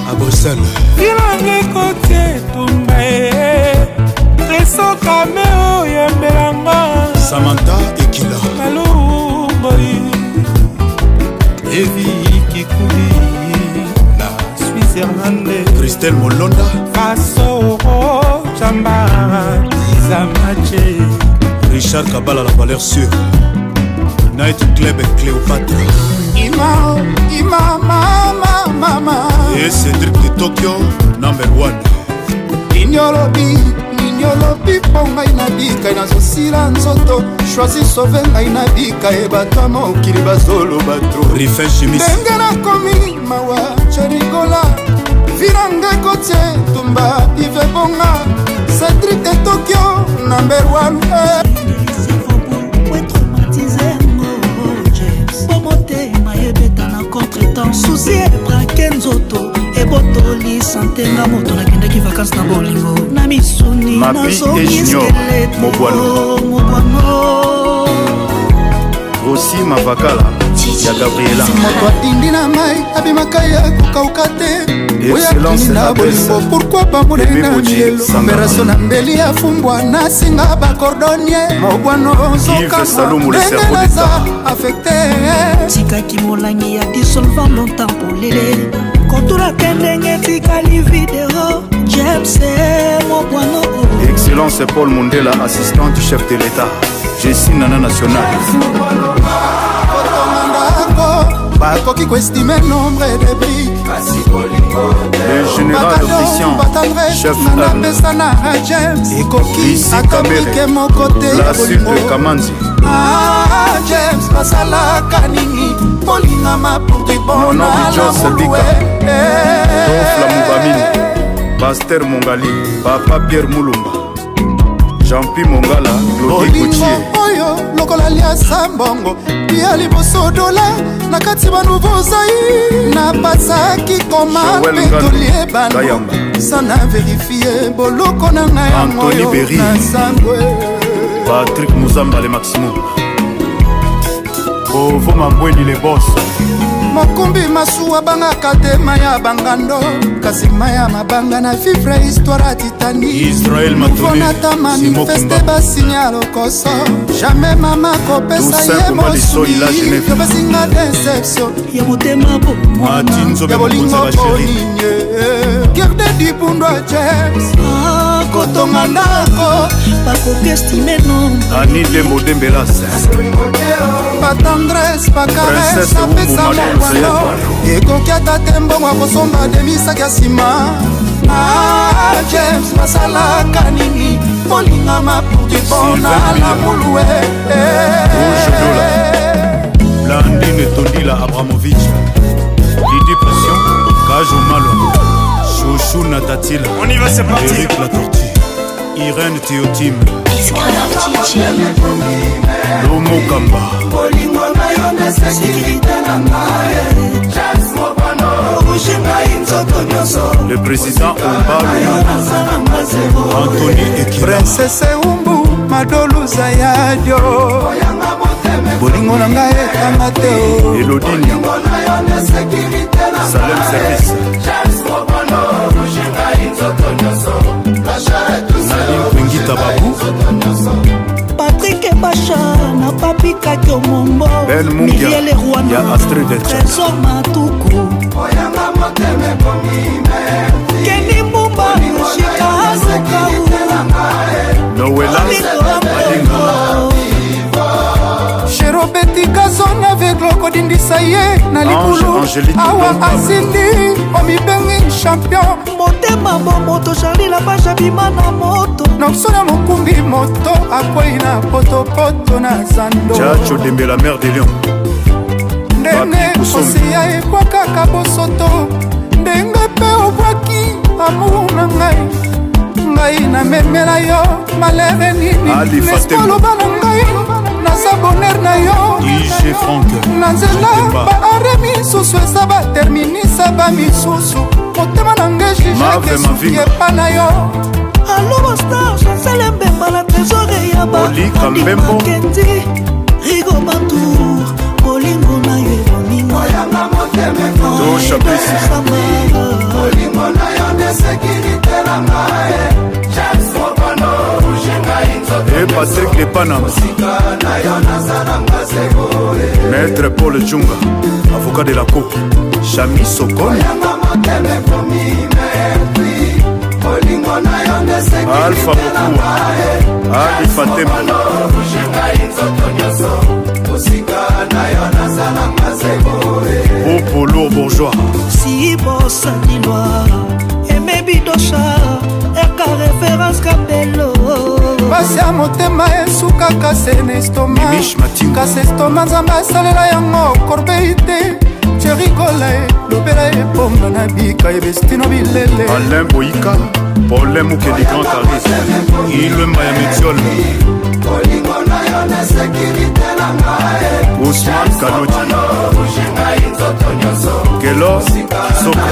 à Bruxelles. Bilanga ekoti etumba e Treso Kame oyembelanga. Samantha Ekila. Malumboi Evi Kikuli na Switzerland. Christelle Molonda. Kasoro Jamba Zamache. Richard Kabala, la valeur sûre. Night Club Cléopâtre. Ima, ima, mama, mama. Et Cédric de Tokyo, number one. Nini olobi, nini olobi mpo ngai nabika nazosila nzoto choisi sauve ngai nabika e bato ya mokili bazoloba tro Rifin Chimiste. Ndenge nakomi mawa cherigola viranga ekoti etumba ive bonga Cédric de Tokyo number one eh. Po motema ebeta na contretemps susi ebrake nzoto ebotoli sante nga moto nakendaki vacances na bolingo na misuni Mapi et nazongi Junior, squelette Mobwano. mobwano Rossi Mavakala ya Gabriela. Moto atindi na mai abimaka ye kokauka te. Oyo Excellence atindi na Adresse. bolingo pourkui bamoneli Aimé na Boji, milelo Sangama. opération na mbeli ya fumbwa nasinga bacordonnier mobwano Yves Salomo, le ndenge cerveau naza d'État. affecte. Tikaki molangi ya dissolvant longtemps polele kotulaka ndenge etikali video James mobwano. Excellence Paul Mundela, assistant du chef de l'État. Jessie Nana National. Kotonga ndako bakoki koestime nombre de brique. Le général Christian, chef M. Napesa na James ekoki Lisi ata Kamere, brike moko te ya La bolingo. Sucre Kamanzi. Ah, James basalaka nini bolingama pour du bon Nono na Bijos lamulue. Bika. Tofla Mubamini. Pasteur Mongali, Papa Pierre Mulumba. Jean-Pi Mongala, Claudie Bolingo Gauthier. oyo lokola liasa mbongo ya liboso dola na kati banouveau zai napasaki koma Joël mpe Ngando, toliebano Kayamba. sana verifie boloko na ngai yango Anthony oyo Berry. na sangwe. Patrick Muzamba, le Maximo. Bovo Mambweni, le boss. Mokumbi masuwa bangaka te mai ya bangando kasi mai ya mabanga na vivre histoire ya Titanic. Israël Matone, Fonata Simon manifeste Kumba. basinya lokoso jamais mama kopesa Toussaint ye Kumba Lisoi, la mosuni Genève. yopesinga déception ya motema bomwana Mati Nzobe ya bolingo Mokonzi ya bachéri. boninye guerre de dibundwa James kotonga ndako bakoki estime nombre Annie Dembo Dembelas. Batendresse bacaresse Princesse apesa Wumbu Madame mobwano ekoki ata te mbongo akosomba demisaki ya nsima. Ah, James basalaka nini bolingama pour du bon na Sylvain lamulue. Rouge Dola. Blandine Tondila Abramovic. Lydie Passion. Kajo Malo. Chouchou Natatila. On y va, c'est parti. Eric La Tortue. Irène Théotime. Lomo Kamba. Bolingo na yo nde sécurité na ngai James Mobano obouge ngai nzoto nyonso. Le président Ombalu. Anthony Ekila. Princesse Umbu Madoluza yadio bolingo na ngai ekanga te o. Elodie Nyama. Na yo nde sécurité na Salem Service. James Mobano obouge ngai nzoto nyonso. Nadine Kwengita Babu. Patrik Ebasha na Papi Kakio Mombo. Ben Mungia Miriel ya Rwana Astrid Tchaka. Trésor Matuku. Oyanga motema ekomi Keni Mbumba Shika Alukau Noela Malinga. Sherobeti gazon aveugle okodindisa ye na Ange likulu Angélique awa Donka. asindi omibengi champion. Motema bomoto Charli Lapage abima na moto. Nokso na mokumbi moto akwei na potopoto na zando. Tchatcho Dembela, mère de Lion. Ndenge Papi Kusombi. osia ebwakaka bosoto ndenge mpe obwaki amour na ngai ngai namemela yo malere nini. Ali Nespa Fatembo. oloba na ngai naza bonheur na yo. IG Franck. Na nzela Chitemba. baare misusu eza baterminisa bamisusu motema na ngai Mave jijeke esuki Mavinga. epa na yo. Alobo Star Chancel Mbemba la Trésor ya Oli Kambembo. Kendi Rigo Bantour bolingo na yo eboninga Oyanga motema ekomi Tosha Pesi. bolingo na yo nde sécurité na ngai James Mobano obouge ngai nzoto Et Patrick Lepanama. Sika na yo naza nanga zero. Maître Paul Djunga, avocat de la Cour. Chami Sokoni. Oyanga motema ekomi meurtri bolingo na yo nde Alpha sécurité na Bokua. ngai Ali Fatema. Mobano obouge ngai nzoto nyonso mosika. Popo lourd bourgeois. Si bosanilwa emebi dosha eka référence kabelo. Pasi ya motema esukaka se na estoma. Kasi estoma Nzambe asalela yango korbei te. Jerikola e lobela ebonga na bika ebestino bilele. Alain Boyika, Paulin Mukedi Grand Charisme, Ilwemba ya Metiole, Ousmane Kanoti, Kelo Soko,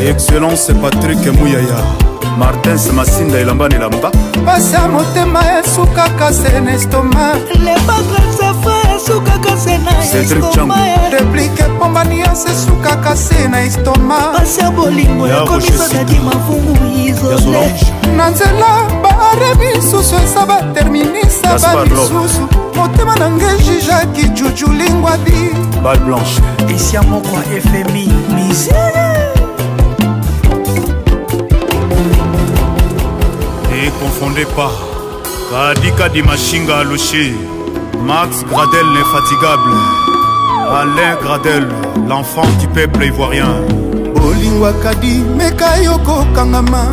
Excellence Patrick Muyaya, Martin Masinda elamba na elamba. Pasi ya motema esukaka se na estoma. Esukaka se na Cédric estoma. Replike epombani yonso esukaka se na estoma. Pasi ya bolingo Ya ekomi Roger sodadi mafungu Ya isole. Solange, Na nzela baare misusu eza baterminisa. Gaspard Love. Bamisusu motema na nge jijaki juju lingwabi. Balle Blanche, Esia moko ya FMI misere. Ne confondez pas. Kadika Dimashinga Alushi, Max Gradel l'infatigable, Alain Gradel, l'enfant du peuple ivoirien. Bolingo akadi meka yo kokangama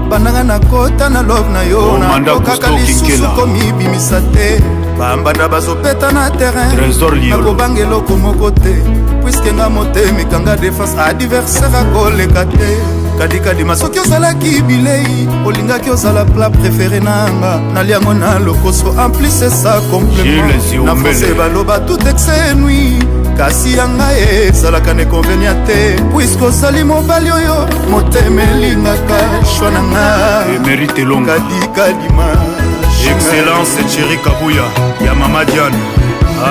bandanga nakota na love na yo. Oh, Manda Nakokaka Cousteau lisusu Kinkela. komibimisa te. Bambanda bazobeta na terrain. Trésor Liolo. Nakobanga eloko moko te puiske nga motema ekanga défense adversaire akoleka te. Kadikadima soki ozalaki bilei olingaki ozala plat préféré na nga naliango na lokoso en plus esa complément. Gilles Na Ziombele. français baloba tout excès nuit kasi ya ngai ezalaka na inconvénient te puiske ozali mobali oyo motema elingaka shwa na nga. Émérite Elonga. Kadikadima. Excellence Thierry Kabouya, ya Mama Diane,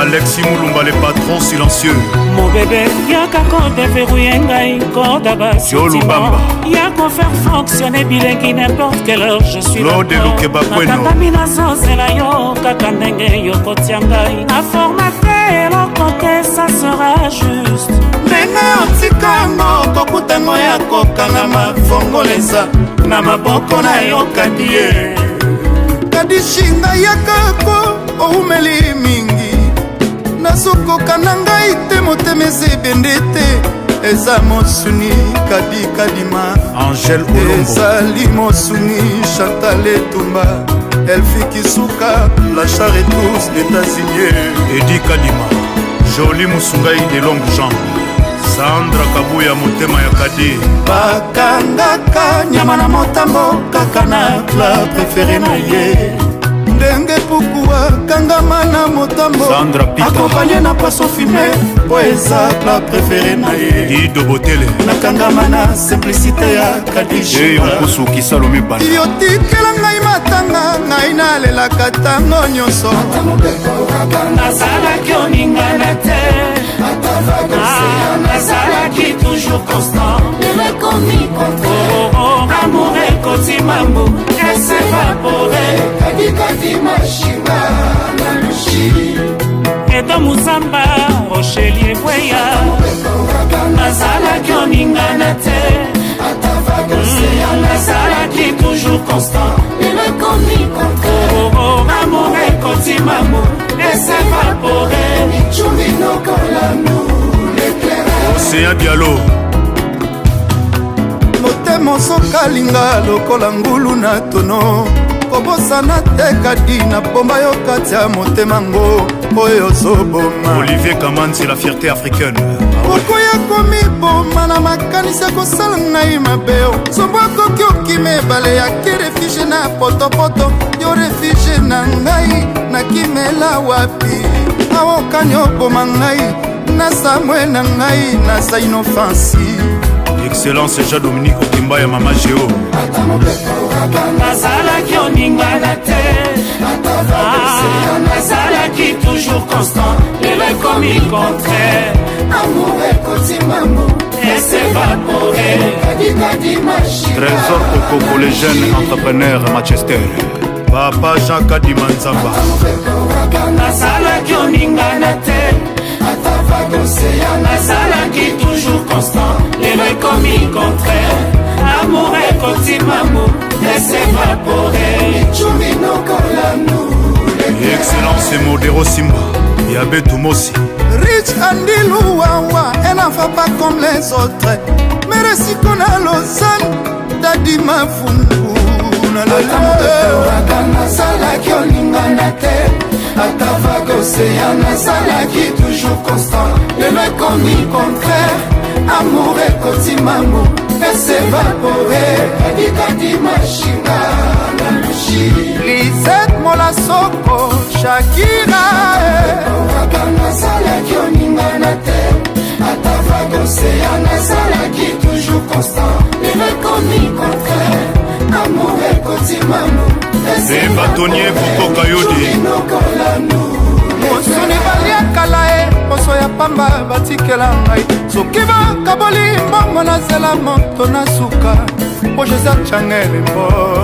Alexis Moulumba, le patron silencieux. Mon bébé, yaka kodeverrouille ngai koda Joe Lubamba. Ya kofaire fonctionner bilengi n'importe quelle heure je suis Claude d'accord. Lukeba Kweno. Nakangami nazozela yo kaka ndenge yokotia ngai na formate eloko te, ça sera juste. Ndenge otika yango kokutango ya kokangama fongoleza na maboko na yo kadi ye kadishinga yakako oumeli mingi nazokoka na ngai te motema eza ebende te eza mosuni kadi kadima. Angèle Olombo. Ezali mosuni Chantal Etumba Elfi Kisuka la char et tous États-Unis. Edi Kadima, Jolie Musungai de longues jambes. Sandra Kabuya motema ya Kadi. Bakangaka nyama na motambo kaka na plat préféré na ye ndenge puku akangama na motambo. Sandra Pita. Akompanye na poisson fumé po eza plat préféré na ye. Dido Botele. Nakangama na simplicité ya Eyo Kadishinga. Nkusu Kisalomi Bana. Yo tikela ngai matanga ngai nalelaka ntango nyonso. Nazalaki oningana te. Ah, nazalaki toujours constant. Oh, oh, amour ekoti mambu esevapore. Edo Musamba Rocheli ebweya nazalaki oningana te. Nazalaki toujours constant. Oh, oh, amour ekoti mambu esevapore. Océan Diallo. Motema ozokalinga lokola ngulu na tono kobosana te kadi na bomba yo kati ya motema ngo oyo ozoboma. Olivier Kamanzi, la fierté africaine. Okoya komiboma na makanisi ya kosala ngai mabe nzombo akoki okima ebale yake refuge na potopoto yo refuge na ngai nakimela wapi aokani oboma ngai na samwe na ngai naza inoffensive. Excellence Jean-Dominique Okimba ya Mama Géo. Nazalaki oningana te. Ah, nazalaki toujours constant lelo ekomi contraire. Esevapore. Trésor Okoko, le jeune entrepreneur Manchester. Papa Jean Kadima Nzamba. Nazalaki oningana te. Nazalaki toujours constant lelo ekomi contraire amour ekoti mambu esevapore. Excellence Modero Simba ya Betu Mosi. Rich Andy Louawa, un enfant pas comme les autres. Mere siko na Lausanne, Dadi Mafungu. Ata moto nasalaki olingana te, ata vague océan nazalaki toujours constant. Lelo ekomi contraire, amour ekoti mango esevapore kadikadi mashinga na lushi. Lisette Molasoko, Shakira. Kaka nasalaki olingana te, ata vague océan nazalaki toujours constant. Lelo ekomi contraire, amour ekoti mango. E bâtonnier Koko Kayode. Mosuni baliakala e poso ya pamba batikela ngai, soki bakaboli mbongo nazela moto na suka po joseph changele.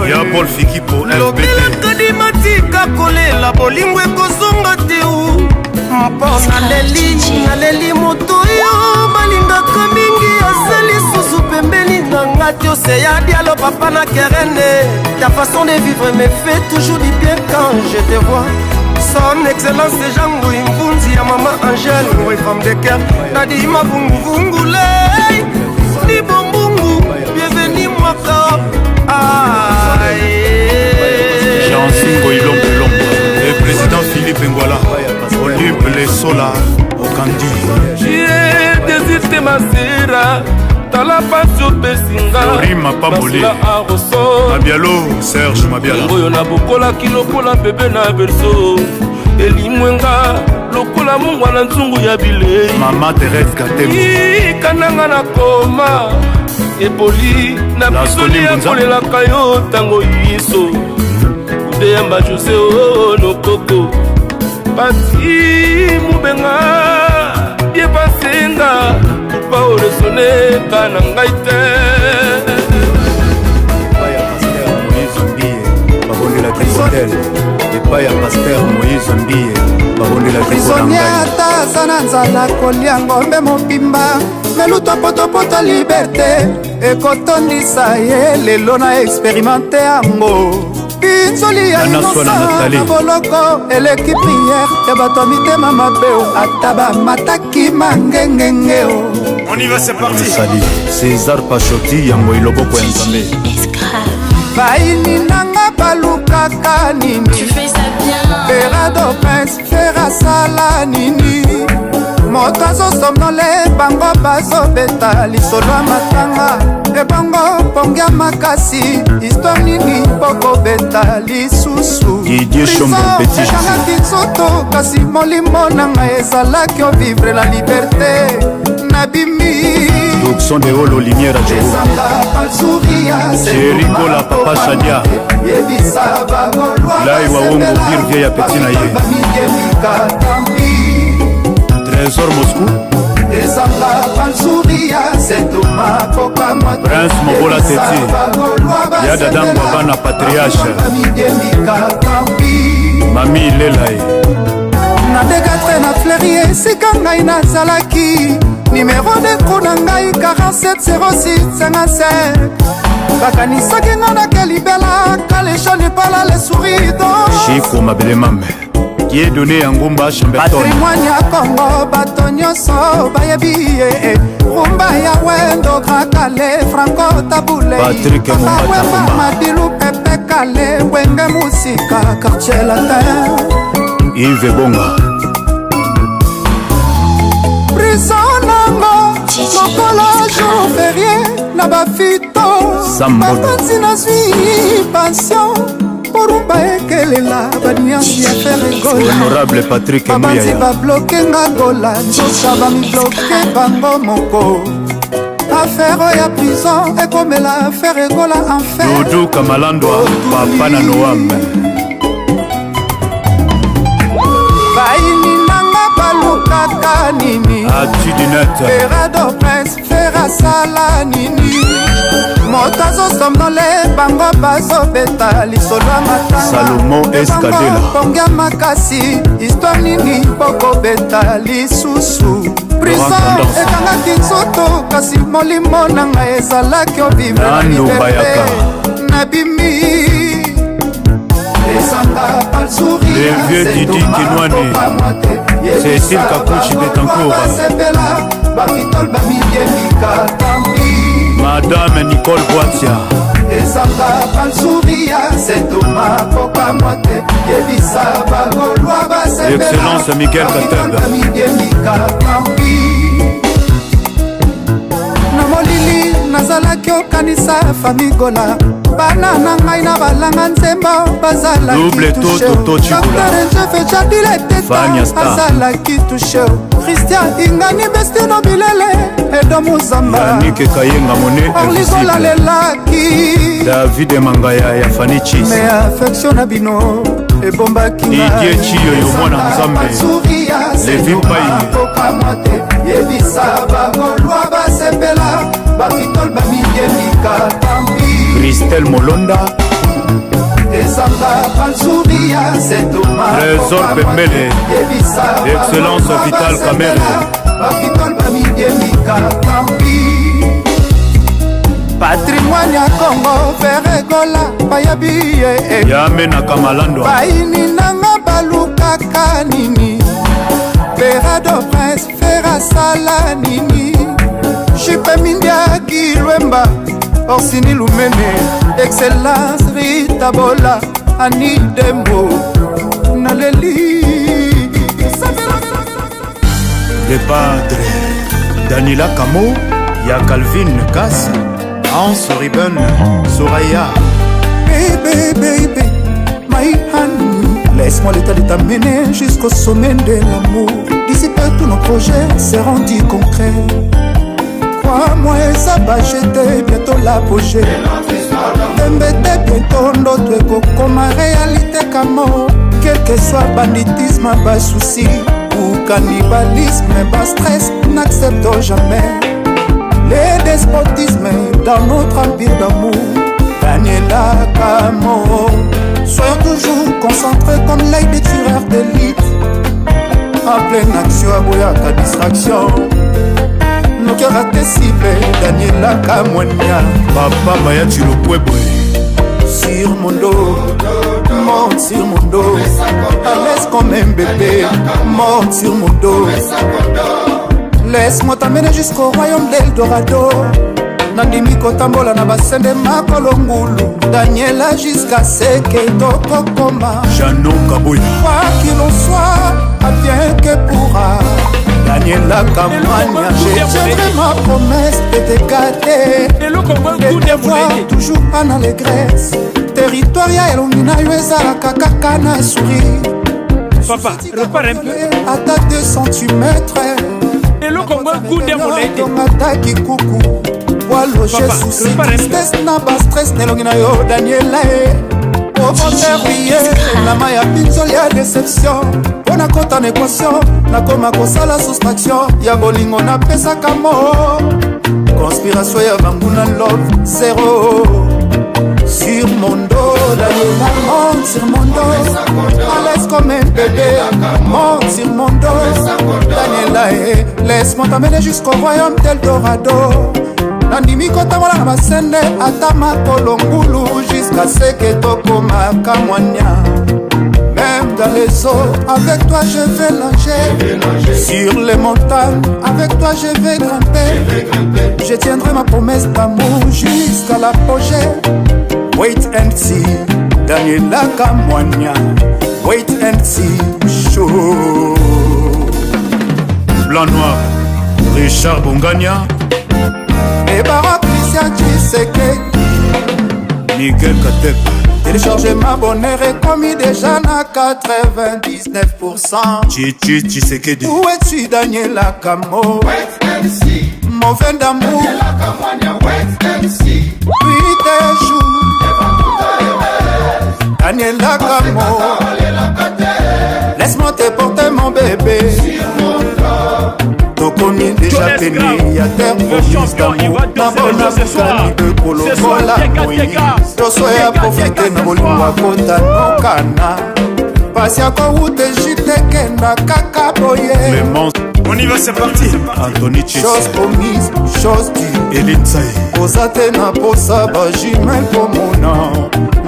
Ya Paul Fikipo FBT. Lobelaka dimatika kolela bolingo ekozonga te u mpo naleli naleli moto oyo balingaka mingi aza lisusu pembeni na nga te. Oseya dialo papa na kerene, ta façon de vivre me fait toujours du bien quand je te vois. Son excellence Jean Ngui Mvunzi ya mama Angèle Ngui, femme de cœur Nadi Mavunguvungu lei Libombungu bienvenue mwaka. Jean Singo Ilombe Lombe. Et président Philippe Ngwala. Olympe Lesola Okandi. Désir te masera tala pasi opesinga. Flori Mapamboli. Masula aroso. Mabialo Serge Mabiala. Oyo nabokolaki lokola bebe na berceau, elimwenga lokola mungwa na nzungu ya bilei. Mama Thérèse Katembo. Kananga na koma epoli na Lasconi pisoli ya Mbunza. kolelaka yo ntango yiso kudeyamba jose o lokoko pati mubenga bie pasenga pourkui oresoneka na ngai te. Moïse Mbiye babondelaki hotel epai ya Paster Moïse Mbiye babondelaki mpona Prisonnier ngai. ata aza na nzala kolia ngombe mobimba, meluta potopoto liberté ekotondisa ye. Lelo na expérimente yango, binzoli ya Nana Swana innocent Nathalie. na boloko eleki priere ya bato ya mitema mabe o. Ata bamataki mangengenge o. On y va, c'est parti. Sali César Pachoti yango eloboko ya Nzambe. Bayini nanga balukaka nini? Ferado Prince Fer asala nini? Moto azosomnole bango bazobeta lisolo ya matanga ebongo pongi ya makasi, histoire nini bokobeta lisusu? Didier Chombo, Prison Petit José. ekangaki nzoto, kasi molimo na ngai ezalaki ovivre la liberté. Nabimi. Tucson de Olo Lumière à Djogo. Chéri Kola Papa Shadia. Lai Waongo Birvie ya petit na ye. Trésor Moscou. Prince Mobola Teti. Ya Dadangwa bana Patriarche. Mami Lela ye. Na dekatre na Fleuri esika ngai nazalaki, nimero deko na ngai 47 06 55. Bakanisaki nga nake libela kaleshani pala le sourido. Chico Mabele Mame. Qui est donné à Ngumba Chamberton. Patrimoine ya Kongo, bato nyonso bayebi ye. Rumba ya Wendo, Grand Kale, Franco Tabule. Patrick Mombata Wemba. Kumba. Madilu, Pepe Kale, Wenge Musika, Quartier Latin. Yves Bonga. Prison nango lokola jour ferie na bafito. Sambodo. Bapanzi nazwi pension porumba ekelela baniansi ya Ferregola. Honorable Patrick Babanzi Muyaya. babloke nga gola, nzoka bamibloke bango moko. Affaire ya prison ekomela affaire egola enfer. Doudou Kamalandwa, Papa na Noam. Bayini nanga balukaka nini? Atu du net. Ferado Prince Fer asala nini? Moto azosomnole bango bazobeta lisolo ya matanga. Salomon Escadela. Pongi ya makasi, histoire nini bokobeta lisusu? Prison Tendance. ekangaki nzoto, kasi molimo na ngai ezalaki ovivre na Nando liberté. Bayaka. Nabimi. Le vieux Didi Kinwani, Cécile Kakouchi Betancourt, Madame Nicole Boatia, Ezanga balsuria setoma kokamwa te, yebisa bagolwa basepela. Excellence Miguel Kateb. Bamidiembika tampi. Na molili nazalaki okanisa famigola, bana na ngai na balanga nzembo bazalaki. Double touche. Toto Chibula. Dr. Njefe Jadile Fania Teta Star. azalaki touche, Christian Ingani, Bestino Bilele, Edo Muzamba, Yannick Kayenga Monet Orlizola Invisible. Lelaki. David Mangaya ya Fanny Cheese. Me affection na bino ebombaki. Didier Chiyoyo mwana Nzambe. Levi Pai. Kokamwa te, yebisa bagolwa basepela, bafitol bamidiembika tambi. Christelle Molonda, Ezanga balsuria setoma. Trésor Pembele, Excellence Vital Kamerhe. Bafitol bamidiembika tambi. Patrimoine ya Congo, Ferregola bayabi ye. Yame Nakamalandwa, Bayini nanga balukaka nini? Perado Prince Ferasala nini? Jipe Mindiaki Lwemba, Orsini Lumene, Excellence Rita Bola, Ani Dembo, naleli. Le Padre, Daniela Kamo, Ya Calvin Kass, Hans Riben, Soraya, Baby, baby, my honey, laisse-moi l'état de t'amener jusqu'au sommet de l'amour. D'ici peu, tous nos projets seront dits concrets. Crois-moi, eza bajete, bientôt l'apogée. Tembe te, bientôt ndoto ekokoma réalité kamo. Quel que soit banditisme, basusi ou cannibalisme, bastress, n'accepte jamais les despotismes dans notre empire d'amour. Daniela Camo, soyons toujours concentrés comme l'œil des tueurs d'élite. En pleine action, aboyaka distraction. Noki rate cible, Daniela Kamwania. Papa Maya Chilopwebwe, Sur mon dos, monte sur mon dos, à l'aise comme un bébé, monte sur mon dos. Laisse-moi t'amener jusqu'au royaume d'Eldorado. Nandimi kotambola na basende makolo ngulu, Daniela, jusqu'à ce que tokokoma. Jano Kaboya, Quoi qu'il en soit, advient que pourra. Daniela Kamwania, je tiendrai ma promesse de te garder, de te voir toujours en allégresse. Territoire ya elongi na yo ezalaka kaka na sourire. Papa, repars un peu. Ata 2 cm Eloko ngo kunde molete. ata kikuku waloge. Papa, Souci, repars un peu. tristesse na bastress na elongi na yo, Daniela e omonterie na ya pinzoli ya déception. Mpo nakota na équation, nakoma kosala soustraction ya bolingo napesaka mo. Conspiration ya banguna, love zero. Sur mon dos, Daniela, monte sur mon dos, à l'aise comme un bébé, monte sur mon dos. Daniela, eh, laisse-moi t'amener jusqu'au royaume d'Eldorado. Nandimi kotambola na basende ata makolo ngulu jusqu'à ce que tokomaka mwania. Même dans les eaux, avec toi je vais nager. Sur les montagnes, avec toi je vais grimper. Je tiendrai ma promesse d'amour jusqu'à l'apogée. Wait and see, Daniela Kamwania. Wait and see, show. Blanc Noir, Richard Bongania, Et Baroque Christian Tshisekedi. Miguel Katep, Télécharger ma bonheur est commis déjà à 99%. Chichi Tshisekedi, Où es-tu, Daniela Kamo? Mauvais d'amour. Nuit et jour. Daniela Kamo. Laisse-moi te porter mon bébé. Tokomi déjà Jonas pene Grave, ya terre le promise champion, il d'amour. va danser le Nabona jeu ce soir. bukani Ce soir, ekolokola dégâts, moi. dégâts. Toso ya Dégâts, profite dégâts na ce bolingo soir. akota nokana pasi akowuta Egypte ekenda kaka boye. Clémence, On y va, c'est parti. Anthony Chose Chess, promise, chose due. Eline Saï, Oza te na posa bajime komona,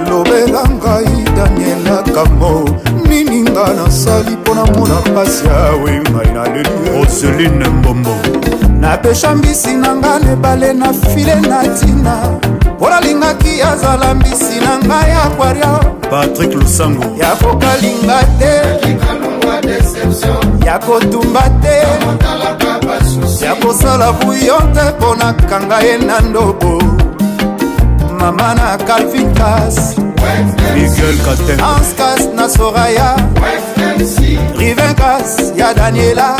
lobela ngai Daniela. Likambo nini nga nasali mpo namona pasi awe ngai naleli. Roseline Mbombo. Napesha mbisi na nga na ebale na file na ntina mpo nalingaki azala mbisi na ngai ya aquarium. Patrick Lusango. Ya kokalinga te, ya kotumba te, ya kosala bouillon te mpo nakanga ye na ndobo. Mama na Calvin Kas, Miguel Katem, Hans Kas na Soraya, Rivin Kas ya Daniela,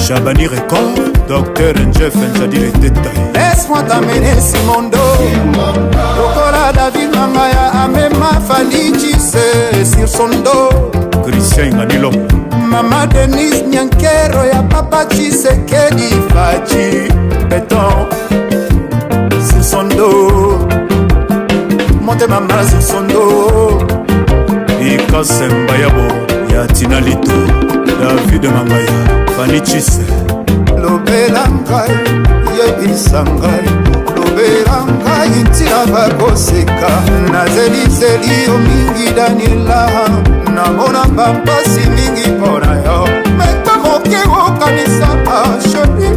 Chabani Record, Dr Njef Njadi le détail. Laisse-moi t'amener Simondo, lokola David Mangaya amema Fally Chise sur son dos. Christian Nganilom, Mama Denise Nyankero ya Papa Tshisekedi, Faci Beton sur son dos. Motema mala sur son dos. Ikasemba Yabo ya Tina Lito, David Mangaya, Fanny Chise. Lobela ngai, yebisa ngai, lobela ngai ntina bakoseka. Nazelizeli yo mingi Daniela, namona bampasi mingi mpo na yo, meka moke okanisa chérie.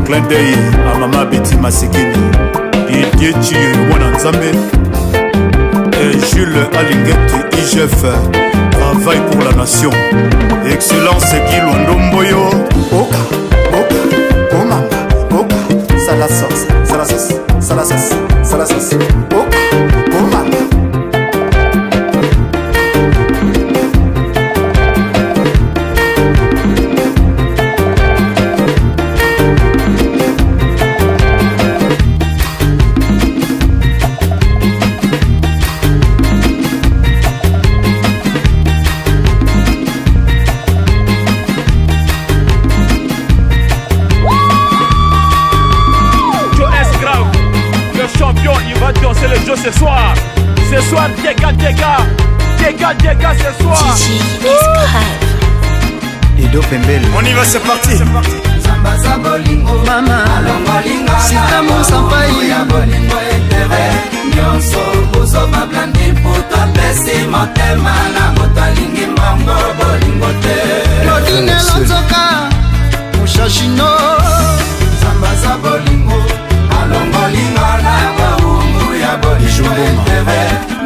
Clin d'œil à Mama Betty Masikini, Didier Chiyo mwana Nzambe et Jules Alingete IGF, travail pour la nation. Excellence Guy Lwandomboyo. Oka, oka, omamba, oka, sala sauce, sala sauce, sala sauce, sala sauce, oka, omamba. Joe S. Grave, le champion, il va danser le jeu ce soir. Ce soir, dégâts, dégâts, dégâts, dégâts ce soir. DJ S. Grave. Edo Pembele. On y va, c'est parti. Mama sita mosampai nyonso bozoma blandi mputu apesi motema na moto alingi mbongo bolingo te. Claudine Lonzoka Mushashino Nzambe aza bolingo alongolinga na bowumbu ya bolingo etere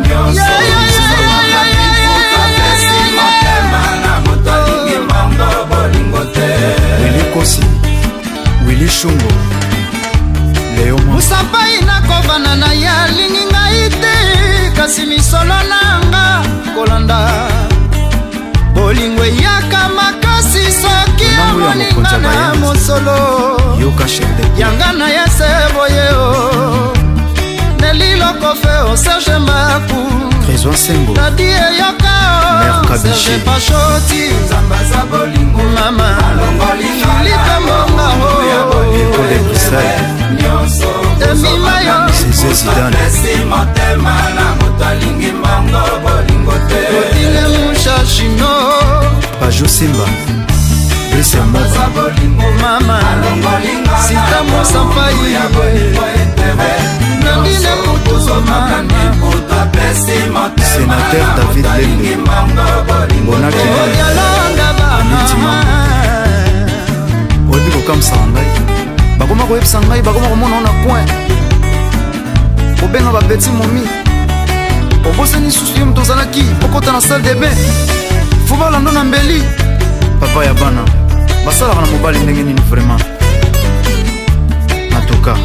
nyonso bozoma blandi mputu apesi motema na moto alingi mbongo bolingo te. Willy Kosi, Willy Shungo, Léo Mwa. Musampai nakovana na ye alingi ngai te, kasi misolo nanga kolanda bolingo eyaka makasi soki Ntango ya amoni mokonzi nga ya na Bayern. mosolo Yoka Cher de Poule. yanga na ye se boye o nelilokofe o Serge Maku Trésor Sengo. Nadi eyoka Mère o Kabishi. Serge Pachoti Nzambe aza bolingo mama alongolinga Philippe Monga ya o bolingo École de Bruxelles. nyonso Emima yo César Zidane. apesi motema na moto alingi mbongo bolingo te. Claudine Mushashino Pajo Simba. Brice Moba. Aza bolingo mama alongolinga Sita Mosampai ya bolingo etere Nandine Putu mama moto apesi motema Sénateur na David moto alingi Lembe. mbongo bolingo Bona te. Kinene. Yalonga Aniti bana Oyebi kokamwisaka ngai, bakoma koyebisa ngai, bakoma komona o na coin kobenga bapeti momi, obosani susu ye moto ozalaki okota na salle de bain fo balando na mbeli. Papa ya bana basalaka na mobali ndenge nini vraiment? Antuka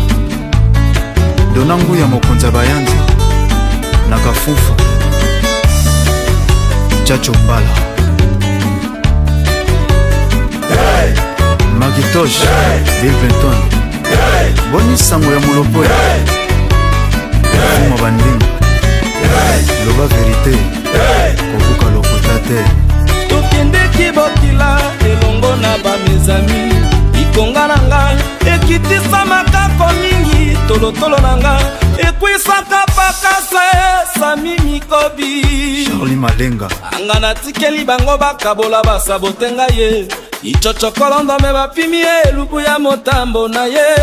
dona nguya mokonzi ya bayanzi na kafufu Chacho Mbala. Makitosh Bill Clinton, boni sango ya molopo fuma bandinga, loba verite, kobuka lokota te. Tokendeki bokila elongo na bamezami, likonga na nga ekitisamaka mingi, tolotolo na nga ekwisaka pakasa esami mikobi. Charlie Malenga. Anga natikeli bango bakabola basabote ngai ye ichochokolondome bapimi ye elubu ya motambo na ye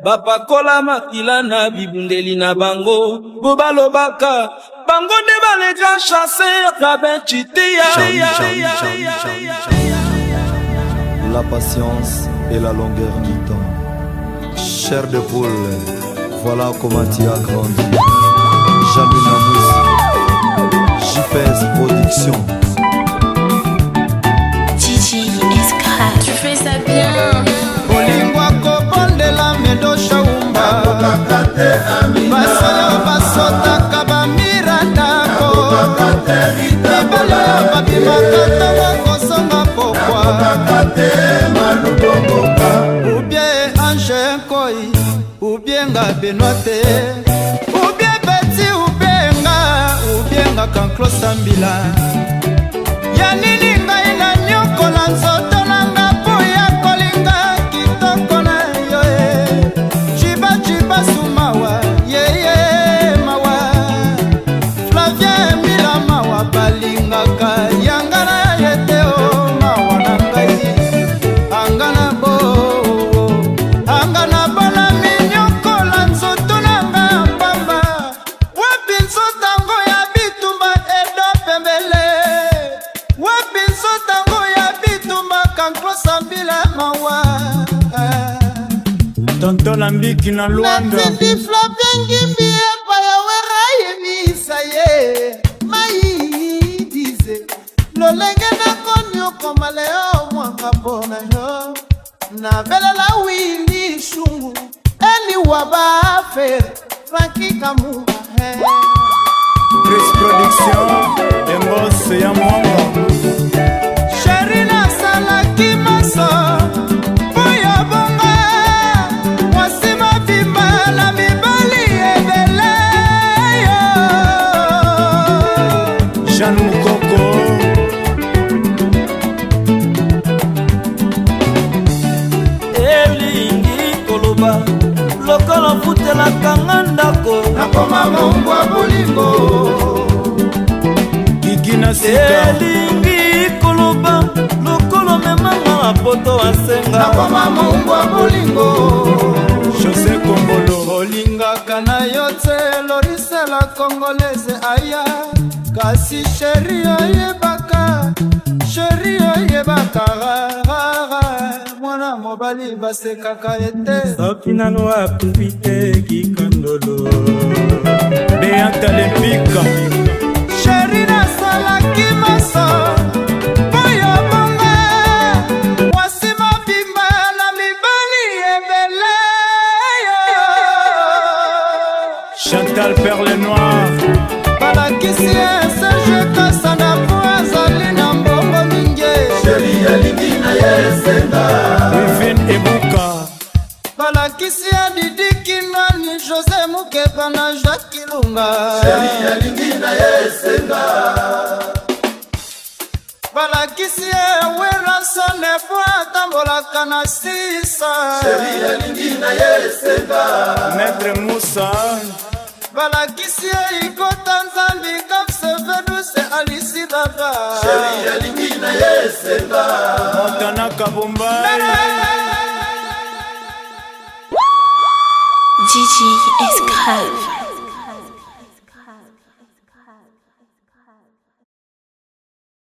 bapakola makila na bibundeli na bango bo balobaka Bango nde ba les grands chasseurs Rabin Chiteya. La patience et la longueur du temps. Chair de poule, voilà comment tu as grandi. Jean-Louis Namouss, JPS Production. DJ Escrave. Tu fais ça bien. Bolingo akobondela medo shaumba. Basoyo basotaka bamirandako. Mibali oyo babimaka ntongo kozonga pokwa. Ubie ange nkoi, ubie nga benoi te, ubie beti, ubie nga, ubie nga kanklo sambila. Ya nini ngai nanyokola nzoto nanga mpo ya kolinga kitoko na yo e. Jibajiba sumawa yeye mawa. Flavien Mila mawa balingaka yanga na ye te o mawa na ngai. Anga na bo, anga na bona minyokola nzoto nanga pamba. Wapi nzotango ya bitumba edo pembele. Wapi nzotango ya bitumba kanklo sambila mawa. Tonton Lambiki na Luanda. Natindi Flavien Ngimbi epai ya Wera ayebisa ye mai dize lolenge nakoniokoma leo mwanga mpo na yo. Nabelela Wili Shungu eliwa bafere Franki Kamunga he. Chris Production, Embos ya Mwanga. Sheri nasalaki maso mpo ya bonga mwasi mobimba na mibali ebele yo. Jeanne Mukoko. Elingi koloba lokola ofutelaka nga ndako. Nakoma mongwa bolingo. Gigi na sika. Elingi koloba lokola omemanga na poto asenga. Nakoma mongwa bolingo. José Kongolo. Olingaka na yo te lorisela congolaise aya. Kasi sheri oyebaka, sheri oyebaka. Mwana mobali basekaka ete. Soki nano akufi te kikandolo. Beata Lempika. Sheri nasalaki maso mpo yo bonga mwasi mobimba na mibali ebele yo. Chantal Perle Noire. Balakisi ye Serge Kasanda mpo azali na mbongo mingi. Sheri alingi na ye esenga. Wivine Ebuka. Balakisi ye Didi Kinwani, José Mukepa na Jacques Kilunga. Sheri alingi na ye esenga. Balakisi ye Werrason po atambolaka na sisa. Sheri alingi na ye esenga. Maître Moussa. Balakisi ye Ikota Nzambi Kapse Veduse Alisi Baba. Sheri alingi na ye esenga. Montana Kabumba. DJ Escrave.